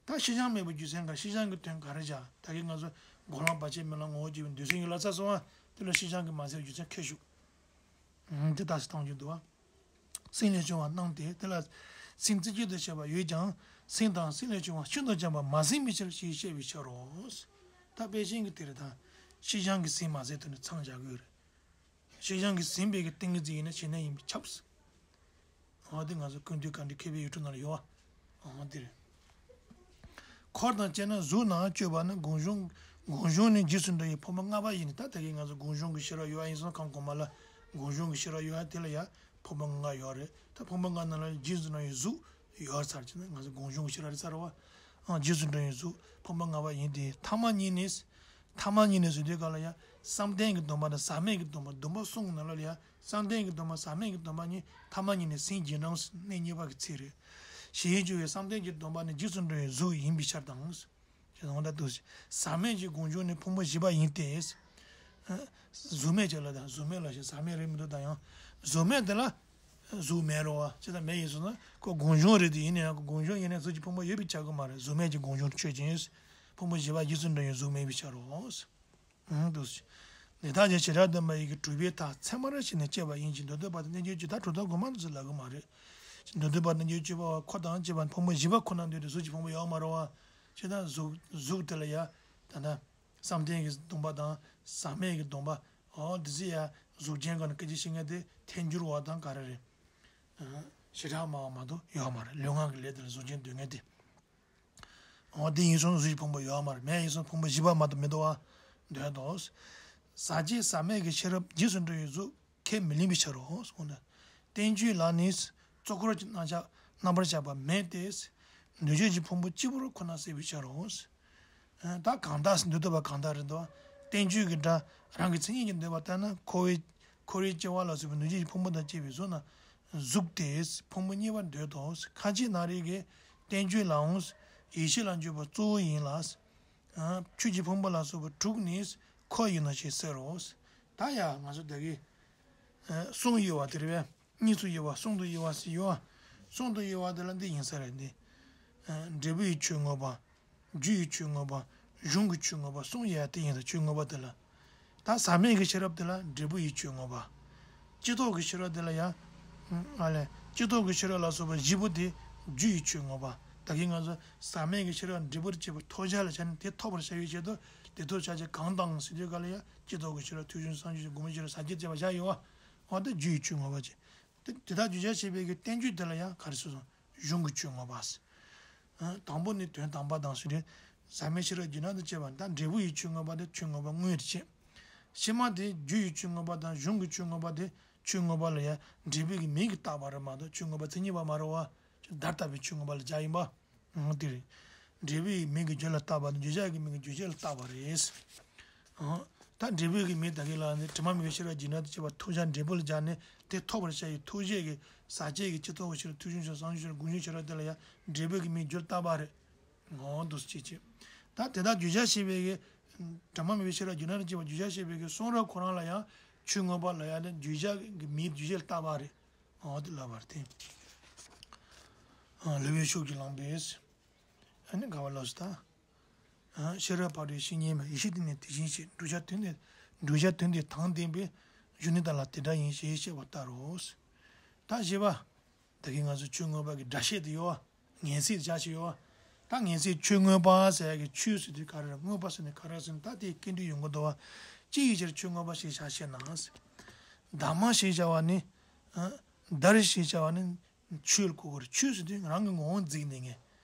ད་ཤེས་བྱ་མེད་པའི་རྒྱུ་མཚན་ག་ཤེས་བྱ་གི་དོན་ག་རེ་བྱ། ད་གིན་ང་ཚོ་སྒོམ་ལམ་བར་ཆད་མེད་ལམ་ངོ་བོ་སྐྱེ་བའི་འདོད་སེམས་ཀྱི་ལ་ཚ་སོང་བ། དེ་ལ་ཤེས་བྱ་གི་མ་ཟད་རྒྱུ་མཚན་ཁྱད་ཞུགས། འདི་ལྟ་སྟངས་ཀྱི་འདུག་བ། སེམས་ལས་བྱུང་བ་རྣམས་ཏེ། དེ་ལ་སེམས་རྩེ་གཅིག་ཏུ་བྱེད་པ་ཡོད་ཀྱང་། སེམས་དང་སེམས་ལས་བྱུང་བ་ཤིན་ཏུ་བྱམས་པ་མ་ཟིན་པའི་ཕྱིར་ཞེས་བཤད་པའི་ཕྱིར་རོ། ད་དཔེ་ཅན་གྱི་དེ་རེད་ད། ཤེས་བྱ་གི་སེམས་མ་ཟད་དུ་ནི་ཚང་བཞག་དགོས་རེད། ཤེས་བྱ་གི་སེམས་པའི་གི་ཏིང་ངེ་འཛིན་ཡིན་ན་ཞི་གནས་ཡིན་པས་ཁྱབ། འོ་དེ་ང་ཚོ་ཀུན་འདུས་ག་འདྲའི་མཁས་པའི་ཡུལ་གྲུབ་ནང་ལ་ཡོད་བ། འོ་དེ་རེད། འཁོར་དང་བཅས་ན་གཟུགས་ན་སྤྱོད་པ་ནི་སྒོམ་བྱུང་། སྒོམ་བྱུང་ནི་རྗེས་སུ་འགྲོ་བའི་ཕུང་པོ་ལྔ་པ་ཡིན། ད་ད་གིན་ང་ཚོ་སྒོམ་བྱུང་གི་ཤེས་རབ་ཡོད་ཡིན་སོང་། གང་གོང་མ་ལ་སྒོམ་བྱུང་གི་ཤེས་རབ་ཡོད་ཡ་དེ་ལ་ཡ་ཕུང་པོ་ལྔ་ཡོད་རེད། ད་ཕུང་པོ་ལྔ་ནང་ལ་རྗེས་སུ་འགྲོ་བའི་གཟུགས་ཡོད་ཚར་ཅེ་ན་ང་ཚོ་སྒོམ་བྱུང་གི་ཤེས་རབ་རེད་ཚར་བ། ཨང་། རྗེས་སུ་འགྲོ་བའི་གཟུགས་ཕུང་པོ་ལྔ་པ་ཡིན་ཏེ། ཐ་མ་གཉིས་ནི། ཐ་མ་གཉིས་ནི་ཟེར་དུས་ག་ལ་ཡ། བསམ་གཏན་གྱི་སྡོམ་པ་དང་ཟག་མེད་ཀྱི་སྡོམ་པ། སྡོམ་པ་གསུམ་གྱི་ནང་ལ་ཡ། བསམ་གཏན་གྱི་སྡོམ་པ་ཟག་མེད་ཀྱི་སྡོམ་པ་གཉིས་ཐ་མ་གཉིས་ནི་སེམས་བྱེད་རྣམས་གནས་གཉིས་པ་གི་ཚིག་རེད། ཞེས་བརྗོད་པའི་བསམ་གཏན་གྱི་སྡོམ་པ་ནི་རྗེས་སུ་འགྲོ་བའི་གཟུགས་ཡིན་པའི་ཕྱིར་དང་། ཞེས་དང་ད་དུ་ཟག་མེད་ཀྱི་སྒོམ་བྱུང་ནི་ཕུང་པོ་བཞི་པ་ཡིན་ཏེ། གཟུགས་མེད་ཅེས་ལ་ད་གཟུགས་མེད་ལ་ཞེས་ཟག་མེད་རེད་མི་འདུག་ད་ཡང་གཟུགས་མེད་དེ་ལ། གཟུགས་མེད་རེད་བ། ཅི་ལྟར་མེད་ཡིན་སོང་ན་ཁོ་སྒོམ་བྱུང་རེད་དེ། ཡིན་ན་ཡང་ཁོ་སྒོམ་བྱུང་ཡིན་ན་གཟུགས་ཀྱི་ཕུང་པོ་ཡོད་པས་ཁྱབ་ཀྱི་མ་རེད། གཟུགས་མེད་ཀྱི་སྒོམ་བྱུང་ཆོས་ཅན། ཕུང་པོ་བཞི་པ་རྗེས་སུ་འགྲོ་བའི་གཟུགས་མེད་པའི་ཕྱིར་རོ། འདུག་སེ། འདི་དག་ཀྱང་བྱེ་བྲག་སྡོམ་པ་ཡི་གེ་དྲུག་པའི་མཐའ་ཚད་མར་བྱས་ནས་བཤད་པ་ཡིན་གྱི། མདོར་བསྡུས་པ་དང་རྣལ་འབྱོར་སྤྱོད་པ་ད་གྲུབ་མཐའ་སྒོམ་པ་ཚོ་ལབ་ཀྱི་མ་རེད། མདོར་བསྡུས་པ་དང་རྣལ་འབྱོར་སྤྱོད་པ་བ་འཁོར་དང་བཅས་པ་ཕུང་པོ་བཞི་པ་ཁོ་ན་འདོད་དེ་གཟུགས་ཀྱི་ཕུང་པོ་ཡོད་མ་རེད་བ། ཅེ་ན་གཟུགས་གཟུགས་དེ་ལ་ཡ། ད་ལྟ། བསམ་གཏན་གྱི་སྡོམ་པ་དང་ཟག་མེད་ཀྱི་སྡོམ་པ། འོ་འདི་ཚོ་ཡ་གཟུགས་ཅན་གྱི་སྐད་ཆ་བཤད་མཁན་དེ་ཐལ་འགྱུར་བ་དང་ག་རེ་རེད། ཨ། བྱེ་བྲག་སྨྲ་བ་མ་གཏོགས་ཡོད་མ་རེད། ལུས་ངག་གི་ལས་དེ་ལ་གཟུགས་ཅན་འདོད་མཁན་དེ། འོ་དེ་ཡིན་སོང་གཟུགས་ཀྱི་ཕུང་པོ་ཡོད་མ་རེད། མེད་ཡིན་སོང་ཕུང་པོ་བཞི་པ་མ་གཏོགས་མི་འདུག་བ། འདོད་དོ། ཟག་བཅས་ཟག་མེད་ཀྱི་ཤེས་རབ་རྗེས་སུ་འགྲོ་བའི་གཟུགས་ཁས་མི་ལེན་པའི་ཕྱིར་རོ། གསུངས་ནས། བསྟན་བཅོས་ལ་ནི། གཙོ་འཁོར་གྱི་རྣམ་གཞག་རྣམ་པར་གཞག་པ་མེད་དེ། འདོད་ཆོས་ཀྱི་ཕུང་པོ་གཅིག་པུར་ཁོ་ན་སྲིད་པའི་ཕྱིར་རོ། ད་གང་དག་འདོད་པ་གང་དག་རེད་འདུག་བསྟན་བཅོས་ཀྱི་སྒྲ་རང་གི་མཚན་ཉིད་ཀྱིས་འདོད་པ་ལྟར་ན་འཁོར་བའི་འཁོར་བའི་སྐྱེ་བ་ལ་སོགས་པའི་གནོད་བྱེད་ཀྱི་ཕུང་པོ་དང་བཅས་པའི་གཟུགས་རྣམས་གཟུགས་ཏེ། ཕུང་པོ་གཉིས་པར་འདོད་དོ། ཁ་ཅིག་ན་རེ་གིས་བསྟན་བཅོས་ལའང་ཡེ་ཤེས་ལ་འཇུག་པ་གཙོ་བོ་ཡིན་ལ། ཆོས་ཀྱི་ཕུང་པོ་ལ་སོགས་པ་དྲུག་ནི་འཁོར་ཡིན་ནོ་ཞེས་ཟེར་རོ། ད་ཡང་ང་ཚོ་ད་གི་གསུམ་དབྱེ་བ་དེ་རེད་པས། གཉིས་སུ་དབྱེ་བ་གསུམ་དུ་དབྱེ་བ་ཟེར་ཡོད། གསུམ་དུ་དབྱེ་བ་དེ་ལ་འདི་ཡིན་ས་རེད་འདི། འབྲས་བུ་ཡི་ཆོས་མངོན་པ། རྒྱུ་ཡི་ཆོས་མངོན་པ། གཞུང་གི་ཆོས་མངོན་པ་གསུམ་དབྱེ་བ་དེ་ཡིན་ས། ཆོས་མངོན་པ་དེ་ལ། ད་ཟག་མེད་ཀྱི་ཤེས་རབ་དེ་ལ་འབྲས་བུ་ཡི་ཆོས་མངོན་པ། སྤྱི་ལྡོག་གི་ཤེས་རབ་དེ་ལ་ཡང་། ཨ་ལས་སྤྱི་ལྡོག་གི་ཤེས་རབ་ལ་སོགས་པ་བཞི་པོ་དེ་རྒྱུ་ཡི་ཆོས་མངོན་པ། ད་གིན་ང་ཚོ་ཟག་མེད་ཀྱི་ཤེས་རབ་འབྲས་བུར་བྱེད་པའི་ཐོབ་བྱ་ལ་བྱ་ནས་དེ་ཐོབ་པར་བྱ་བའི་ཆེད་དུ་དེ་ཐོབ་བྱ་ཆེད་གང་དང་ཟེར་དུས་ག་ལ་ཡང་སྤྱི་ལྡོག་གི་ཤེས་རབ་ཐོས་བྱུང་སངས་རྒྱས་བྱུང་སྒོམ་བྱུང་ཤེས་རབ་ཟག་བཅས་བྱ་བ་བཞག་ཡོད་བ། འོ་དེ་རྒྱུ་ཡི་ཆོས་མངོན་པ་བྱེད། དེ་དེ་དག་བརྗོད་བྱར་བྱེད་པའི་གི་བསྟན་བཅོས་དེ་ལ་ཡང་ག་རེ་ཟེར་སོང་། གཞུང་གི་ཆོས་མངོན་པ། དང་པོ་ནི་དོན་དམ་པ་དང་ཟེར་རེད། ཟག་མེད་ཤེས་རབ་བརྒྱུད་ན་དང་བཅས་པ་ད་འབྲས་བུ་ཡི་ཆོས་མངོན་པ་དེ་ཆོས་མངོན་པ་དངོས་དེ་བྱེད། ཕྱི་མ་དེ་རྒྱུ་ཡི་ཆོས་མངོན་པ་དང་གཞུང་གི་ཆོས་མངོན་པ་དེ་ཆོས་མངོན་པ་ལ་ཡང་འབྲས་བུ་གི་མིང་གིས་བཏགས་པ་རེད་མ་གཏོགས་ཆོས་མངོན་པ་མཚན་ཉིད་པ་མ་རེད་བ། བརྡར་བཏགས་པའི་ཆོས་མངོན་པ་ལ་བྱ་ཡིན་པ། འོ་དེ་རེད། འབྲས་བུ་ཡི་མིང་གིས་རྒྱུ་ལ་བཏགས་པ་དང་བརྗོད་བྱ་གི་མིང་གིས་རྒྱུ་ཆོས་ལ་བཏགས་པ་རེད། ཨང་། ད་འབྲས་བུ་གི་མིང་ད་གིན་ལ་ནི་དྲི་མ་མེད་པའི་ཤེས་རབ་བརྒྱུད་ན་དང་བཅས་པ་ཐོབ་བྱ་འབྲས་བུ་ལ་སྦྱར་ནས་དེ་ཐོབ་པར་བྱ་ཡི་ཐོགས་བཅས་ཀྱི་ཟག་བཅས་ཀྱི་སྤྱི་ལྡོག་གི་ཤེས་རབ་ཐོས་བྱུང་ཤེས་རབ་སངས་རྒྱས་ཤེས་རབ་སྒོམ་བྱུང་ཤེས་རབ་དེ་ལ་ཡང་འབྲས་བུ་གི་མིང་རྒྱུ་ལ་བཏགས་པ་རེད། འོ་འདུག་སེ་བྱེད་ཅིག་ད་དེ་དག་བརྗོད་བྱར་བྱེད་པའི་གི་དྲི་མ་མེད་པའི་ཤེས་རབ་བརྒྱུད་ན་དང་བཅས་པ་བརྗོད་བྱར་བྱེད་པའི་གི་གསུང་རབ་ཁོ་རང་ལ་ཡང་ཆོས་མངོན་པ་ལ་ཡང་ནི་བརྗོད་བྱ་གི་མིང་རྒྱུ་ཆོས་ལ་བཏགས་པ་རེད། འོ་དེ་ལབ་པ་རེད་དེ། ལུས་པའི་ཕྱོགས་ཀྱིས་བླངས་པས། ཨ་ནི་དགའ་བ་ལགས་སུ་ད། ཤེས་རབ་ཕ་རོལ་ཕྱིན་ཉིད་མ། ཡེ་ཤེས་དེ་ནི་དེ་བཞིན་གཤེགས། བསྒྲུབ་བྱ་དོན་དེ། བསྒྲུབ་བྱ་དོན་དེ་དང་ལྡན་པའི་གཞུང་ནི་བདག་ལ་དེ་འདྲ་ཡིན་ཞེས་བཤད་པ་ལྟར་རོ། ད་བཞི་པ། ད་གིན་ང་ཚོ་ཆོས་མངོན་པ་གི་སྒྲ་བཤད་དེ་ཡོད་བ། ངེས་ཚིག་བྱ་ཞིག་ཡོད་བ། ད་ངེས་ཚིག་ཆོས་མངོན་པ་ཟེར་ཡ་གི་ཆོས་ཟེར་དུས་ག་རེ་རེད། མངོན་པ་ཟེར་ནས་ག་རེ་ཟེར་ན་ད་དེ་སྐད་འདོད་ཡོང་གི་འདུག་བ། ཅི་ཡི་ཕྱིར་ཆོས་མངོན་པ་ཞེས་བྱ་ཞེ་ན། བདག་མ་ཞེས་བྱ་བ་ནི། བདག་ཞེས་བྱ་བ་ནི། ཆོས་ལ་གོ་དགོས་རེད། ཆོས་ཟེར་དུས་རང་གི་ངོ་བོ་འཛིན་ནས་ངས་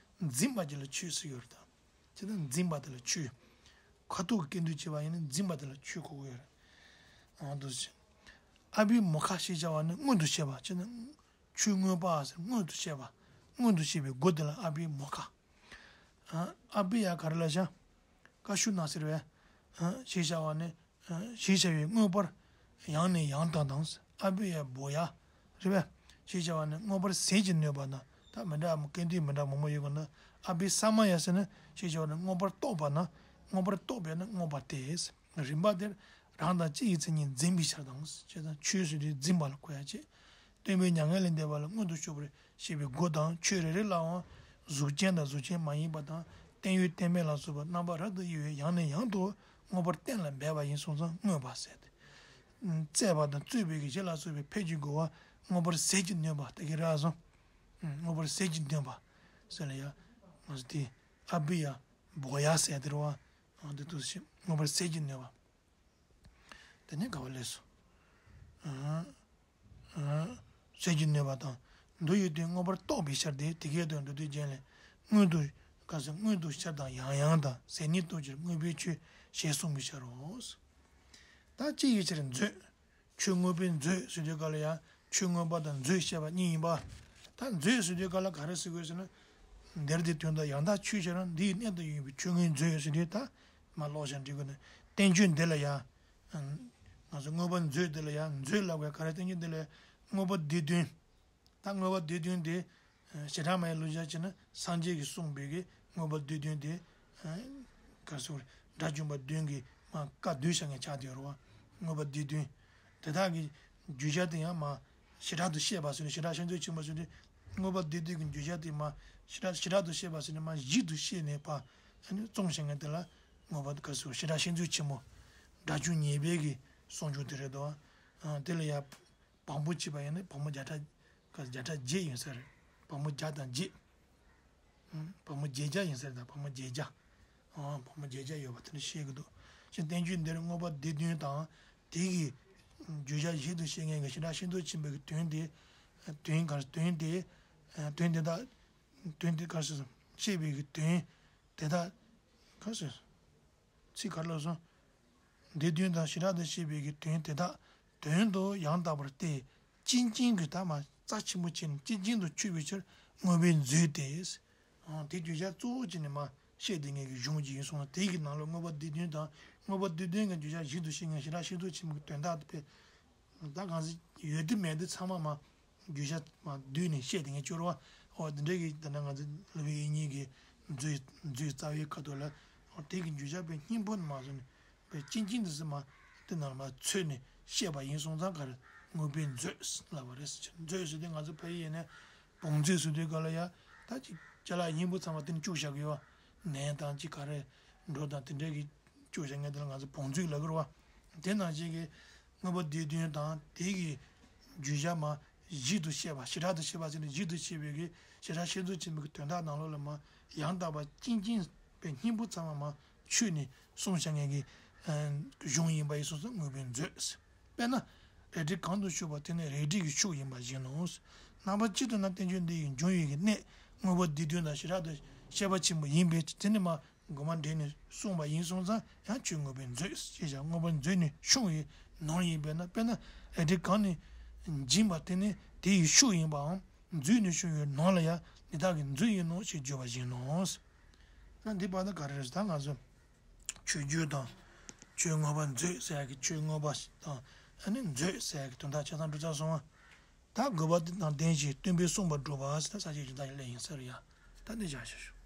འཛིན་པ་ཅིག་ལ་ཆོས་ཟེར་ཡོད་རེད་ད། དེ་ལྟར་འཛིན་པ་དེ་ལ་ཆོས། ཁ་ཐུག་གི་སྐད་འདོད་བྱེད་པ་ཡིན་ན་འཛིན་པ་དེ་ལ་ཆོས་གོ་དགོས་ཡོད་རེད། འོ་འདུག་སེ། ཨ་བི་མུ་ཁ་ཞེས་བྱ་བ་ནི་མངོན་དུ་བྱེད་པ་ཅེ་ན། ཆོས་མངོན་པ་ཟེར་མངོན་དུ་བྱེད་པ། མངོན་དུ་བྱེད་པའི་སྒོ་དེ་ལ་ཨ་བི་མུ་ཁ། ཨ་བི་ཡ་ག་རེ་ལ་བྱ། ཀ་ཤུ་ན་ཟེར་བས། ཞེས་བྱ་བ་ནི། ཞེས་བྱ་བའི་མངོན་པར་ཡང་ནས་ཡང་དུ་དང་། ཨ་བི་ཡ་བོ་ཡ། རེད་པས། ཞེས་བྱ་བ་ནི་མངོན་པར་ཟད་ཀྱི་གནོད་པ་ན། ད་མི་འདྲ་སྐད་འདོད་མི་འདྲ་མང་པོ་ཡོད་དགོས་ན། ཨ་བི་ས་མ་ཡ་ཟེར་ན་ཞེས་བྱ་བ་ནི་མངོན་པར་རྟོགས་པ་ན། མངོན་པར་རྟོགས་པས་ན་མངོན་པ་སྟེ། རིམ་པ་དེར་རང་དང་སྤྱི་ཡི་མཚན་ཉིད་འཛིན་པའི་ཕྱིར་དང་། ཞེས་དང་ཆོས་ཟེར་དུས་འཛིན་པ་ལ་གོ་ཡ་བྱེད། སྟོན་པའི་མྱ་ངན་ལས་འདས་པ་ལ་མངོན་དུ་ཕྱོགས་པར་བྱེད་པའི་སྒོ་དང་ཆོས་རེ་རེ་ལའང་གཟུགས་ཅན་དང་གཟུགས་ཅན་མ་ཡིན་པ་དང་བརྟན་གཡོ་བརྟན་མེད་ལ་སོགས་པ་རྣམ་པ་རབ་ཏུ་དབྱེ་བས་ཡང་ནས་ཡང་དུ་མངོན་པར་གཏན་ལ་འབེབས་པ་ཡིན་སོང་ཙང་མངོན་པ་ཟེར་ཏེ། བཙས་པ་དང་བཙོས་པའི་གི་གཞི་ལ་སོགས་པའི་ཕས་ཀྱི་རྒོལ་བ་མངོན་པར་ཟད་ཀྱི་གནོད་པ་དེ་གི་ར་སོང་། མངོན་པར་ཟད་ཀྱི་གནོད་པ་ཟེར་ལ་ཡ། ང་ཚོ་དེ་ཨ་བི་ཡ་བོ་ཡ་ཟེར་དེ་རེད་བ། འདི་འདུག་སེ་མངོན་པར་ཟད་ཀྱི་གནོད་པ། དེ་ནས་དགའ་བ་ལས་སོ། ཟད་ཀྱི་གནོད་པ་དང་། འདི་ཡོད་དུས་མངོན་པར་རྟོགས་པའི་ཕྱིར་ཏེ། དེ་སྐད་དུ་འགྲོ་དུས་རྒྱན་ལས། མངོན་དུ། ག་ཟེར། མངོན་དུ་ཕྱིར་དང་ཡང་ཡང་དང་ཟད་ནི་རྟོགས་ཕྱིར་མངོན་པའི་ཆོས་ཞེས་གསུངས་པའི་ཕྱིར་རོ། ད་ཅི་ཡི་ཕྱིར་མཛོད། ཆོས་མངོན་པའི་མཛོད་ཟེར་དུས་ག་ལ་ཡང་ཆོས་མངོན་པ་དང་མཛོད་བཤད་པ་གཉིས་ཡིན་པ། ད་མཛོད་ཟེར་དུས་ག་ལ་ག་རེ་ཟེར་དགོས་ཟེར་ན། འདིར་དེ་དོན་དག་ཡང་དག་ཆོས་ཕྱིར་འདི་ཡི་གནད་དུ་ཡོད་པའི་ཆོས་མངོན་མཛོད་ཟེར་དུས་ད་མ་ཀློག་བྱ་འགྲིག་གི་ནི། བསྟན་བཅོས་འདི་ལ་ཡང་། ང་ཚོ་མངོན་པ་མཛོད་འདི་ལ་ཡང་མཛོད་ལབ་དགོས་ག་རེ། བསྟན་བཅོས་འདི་ལ་མངོན་པ་སྡེ་བདུན། ད་མངོན་པ་སྡེ་བདུན་དེ། བྱེ་བྲག་སྨྲ་བའི་ལུགས་བྱས་ན་སངས་རྒྱས་ཀྱིས་གསུངས་པའི་གི་མངོན་པ་སྡེ་བདུན་དེ། ག་རེ་ཟེར། དགྲ་བཅོམ་པ་བདུན་གྱི་མ་བཀའ་བསྡུས་བྱ་ངན་ཆགས་བསྡད་ཡོད་རེད་བ། མངོན་པ་སྡེ་བདུན། དེ་དག་གི་བརྗོད་བྱ་དེ་ཡང་མ་བྱེ་བྲག་ཏུ་བཤད་པ་ཟེར་ནས་བྱེ་བྲག་བཤད་མཛོད་ཆེན་པོ་ཟེར་ནས་མངོན་པ་སྡེ་བདུན་གྱི་བརྗོད་བྱ་དེ་མ་བྱེ་བྲག་བྱེ་བྲག་ཏུ་བཤད་པ་ཟེར་ནས་མ་བཞི་དུ་བཤད་ནས་ཕ། ཨ་ནི་རྩོམ་བྱ་ངན་དེ་ལ་མངོན་པ་ག་རེ་ཟེར། བྱེ་བྲག་བཤད་མཛོད་ཆེན་པོ། དགྲ་བཅོམ་ཉེས་པའི་གི་གསུང་ཆོས་དེ་རེད་དོ། དེ་ལ་ཡང་། བ་མོ་བྱས་པ་ཡིན་ན་བ་མོ་བརྒྱ་ཕྲག་བརྒྱ་ཕྲག་བརྒྱད་ཡིན་ས་རེད། བ་མོ་བརྒྱ་དང་བརྒྱད། བ་མོ་བརྒྱད་བརྒྱ་ཡིན་ས་རེད་ད། བ་མོ་བརྒྱད་བརྒྱ། བ་མོ་བརྒྱད་བརྒྱ་ཡོད་པ་དེ་འདྲ་བཤད་ཀྱི་འདུག་ཅེས་བསྟན་བཅོས་འདིར་མངོན་པ་སྡེ་བདུན་དང་དེ་གི་བརྗོད་བྱ་བཞི་དུ་བཤད་མཁན་གྱི་བྱེ་བྲག་བཤད་མཛོད་ཆེན་པོའི་དོན་དེ། དོན་ག་དོན་དེ། དོན་དེ་དག་དོན་དེ་ག་རེ་ཟེར། བཤད་པའི་གི་དོན་དེ་དག་ག་རེ་ཟེར། ཚིག་ག་རེ་ལབ་སོང་། སྡེ་བདུན་དང་བྱེ་བྲག་ཏུ་བཤད་པའི་གི་དོན་དེ་དག་དོན་དུ་ཡང་དག་པར་ཏེ། གཅེས་འཛིན་གྱི་ད་མ་རྩ་ཆེན་པོ་བྱས་ནས་གཅེས་འཛིན་དུ་ཆུད་པའི་ཕྱིར་མངོན་པའི་མཛོད་དེ། དེ་བརྗོད་བྱ་གཙོ་བོ་བྱས་ནས་མ་ བཤད་བསྡད་མཁན་གྱི་གཞུང་ཅིག་ཡིན་སོང་ན། དེ་གི་ནང་ལ་དངོས་པོ་སྡེ་བདུན་དང་། དངོས་པོ་སྡེ་བདུན་གྱི་བརྗོད་བྱ་བཞི་དུ་ཕྱེ་མཁན་བྱེ་བྲག་ཤེས་རྟོགས་ཆེན་པོའི་དོན་དག་དེ་དཔེ། ད་གང་ཟེར་ཡོད་དེ་མེད་དེ་ཚང་མ་མ་བརྗོད་བྱ་མ་བསྡུས་ནས་བཤད་དེ་ངས་སྐྱོར་བ། འོ་དེ་འདྲ་གི་ད་ནང་ང་ཚོ་ལུས་པའི་ཡིད་གཉིས་ཀྱི་མཛོད་མཛོད་རྩ་བའི་ཁ་ཐོག་ལ། འོ་དེ་གི་བརྗོད་བྱ་དཔེ་སྙིང་པོ་ནས་མ་བཟོ་ནས་དཔེ་ཅིན་ཅིན་དུ་སི་མ་དེ་ནང་ལ་མ་ཚུད་ནས་བཤད་པ་ཡིན་སོང་ཙང་ག་རེ་དངོས་པོའི་མཛོད་ལབ་པ་རེད་ཟེར། མཛོད་ཟེར་དུས་ང་ཚོ་ཕ་ཡུལ་ཡིན་ན་བང་མཛོད་ཟེར་དུས་ག་ལ་ཡ་ད་ཅིག་ཅ་ལག་སྙིང་པོ་ཚང་མ་དེ་ནས་བཅུག་བཞག་གི་ཡོད། ནས་དང་ཅིག་ག་རེ་འགྲོ་དང་དེ་འདྲ་གི་བཅུག་བཞག་མཁན་དེ་ལ་ང་ཚོ་བང་མཛོད་ལབ་ཀྱི་རེད་བ། དེ་ནང་བཞིན་གྱི་དངོས་པོ་སྡེ་བདུན་དང་དེ་གི་བརྗོད་བྱ་མ་བཞི་དུ་ཕྱེ་བ། བྱེ་བྲག་ཏུ་ཕྱེ་བ་ཟེར་ནས་བཞི་དུ་ཕྱེ་བའི་གི་བྱེ་བྲག་ཤེས་རྟོགས་ཆེན་པོའི་གི་དོན་དག་ནང་ལོགས་ལ་མ་ཡང་དག་པ་ཅིན་ཅིན་པའི་སྙིང་པོ་ཚང་མ་མ་ཆུད་ནས་གསུངས་བཞག་མཁན་གྱི་གཞུང་ཡིན་པ་ཡིན་སོང་ཙང་དངོས་པོའི་མཛོད། དཔེར་ན། རལ་གྲི་གང་དུ་ཞུགས་པ་དེ་ནི་རལ་གྲི་གི་ཤུགས་ཡིན་པ་བཞིན་ནོ། རྣམ་པ་གཅིག་ཏུ་ན་བསྟན་བཅོས་འདི་ཡི་འབྱུང་བའི་གནས་དངོས་པོ་སྡེ་བདུན་དང་བྱེ་བྲག་ཏུ་བཤད་པ་ཆེན་པོ་ཡིན་པས་དེ་ནི་མ་དགོངས་པ་འགྲེལ་ནས་གསུངས་པ་ཡིན་སོང་ཙང་ཡང་ཆོས་དངོས་པོའི་མཛོད་ཅེས་བྱ། དངོས་པོའི་མཛོད་ནི་ཤུགས་ཡིན་ནོ་ཡིན་པས་ན། དཔེར་ན་རལ་གྲི་གང་ནི་འབྱིན་པ་དེ་ནི་དེ་ཡི་ཤུགས་ཡིན་པའམ་མཛོད་ནི་ཤུགས་ཡིན་ནོ་ལ་ཡང་འདི་དག་གི་མཛོད་ཡིན་ནོ་ཞེས་བརྗོད་པ་བཞིན་ནོ། ད་འདི་བར་ན་ག་རེ་རེད་ཟེར་ད་ང་ཚོ། ཆོས་བརྗོད་དང་། ཆོས་དངོས་པོ་མཛོད་ཟེར་ཡག་གི་ཆོས་དངོས་པོ་དང་། ཨ་ནི་མཛོད་ཟེར་ཡག་གི་དོན་དག་ཆ་ཚང་འགྲོ་ཚར་སོང་བ། ད་དགོས་པ་དེ་དང་ལྡན་ཞིང་སྟོན་པས་གསུངས་པ་སྒྲུབ་པ་ཟེར་ད་ས་བཅད་ཀྱི་ད་ཡི་ལས་ཡིན་ཟེར་ཡ། ད་འདི་བཞག་ཞུ་ཞུ།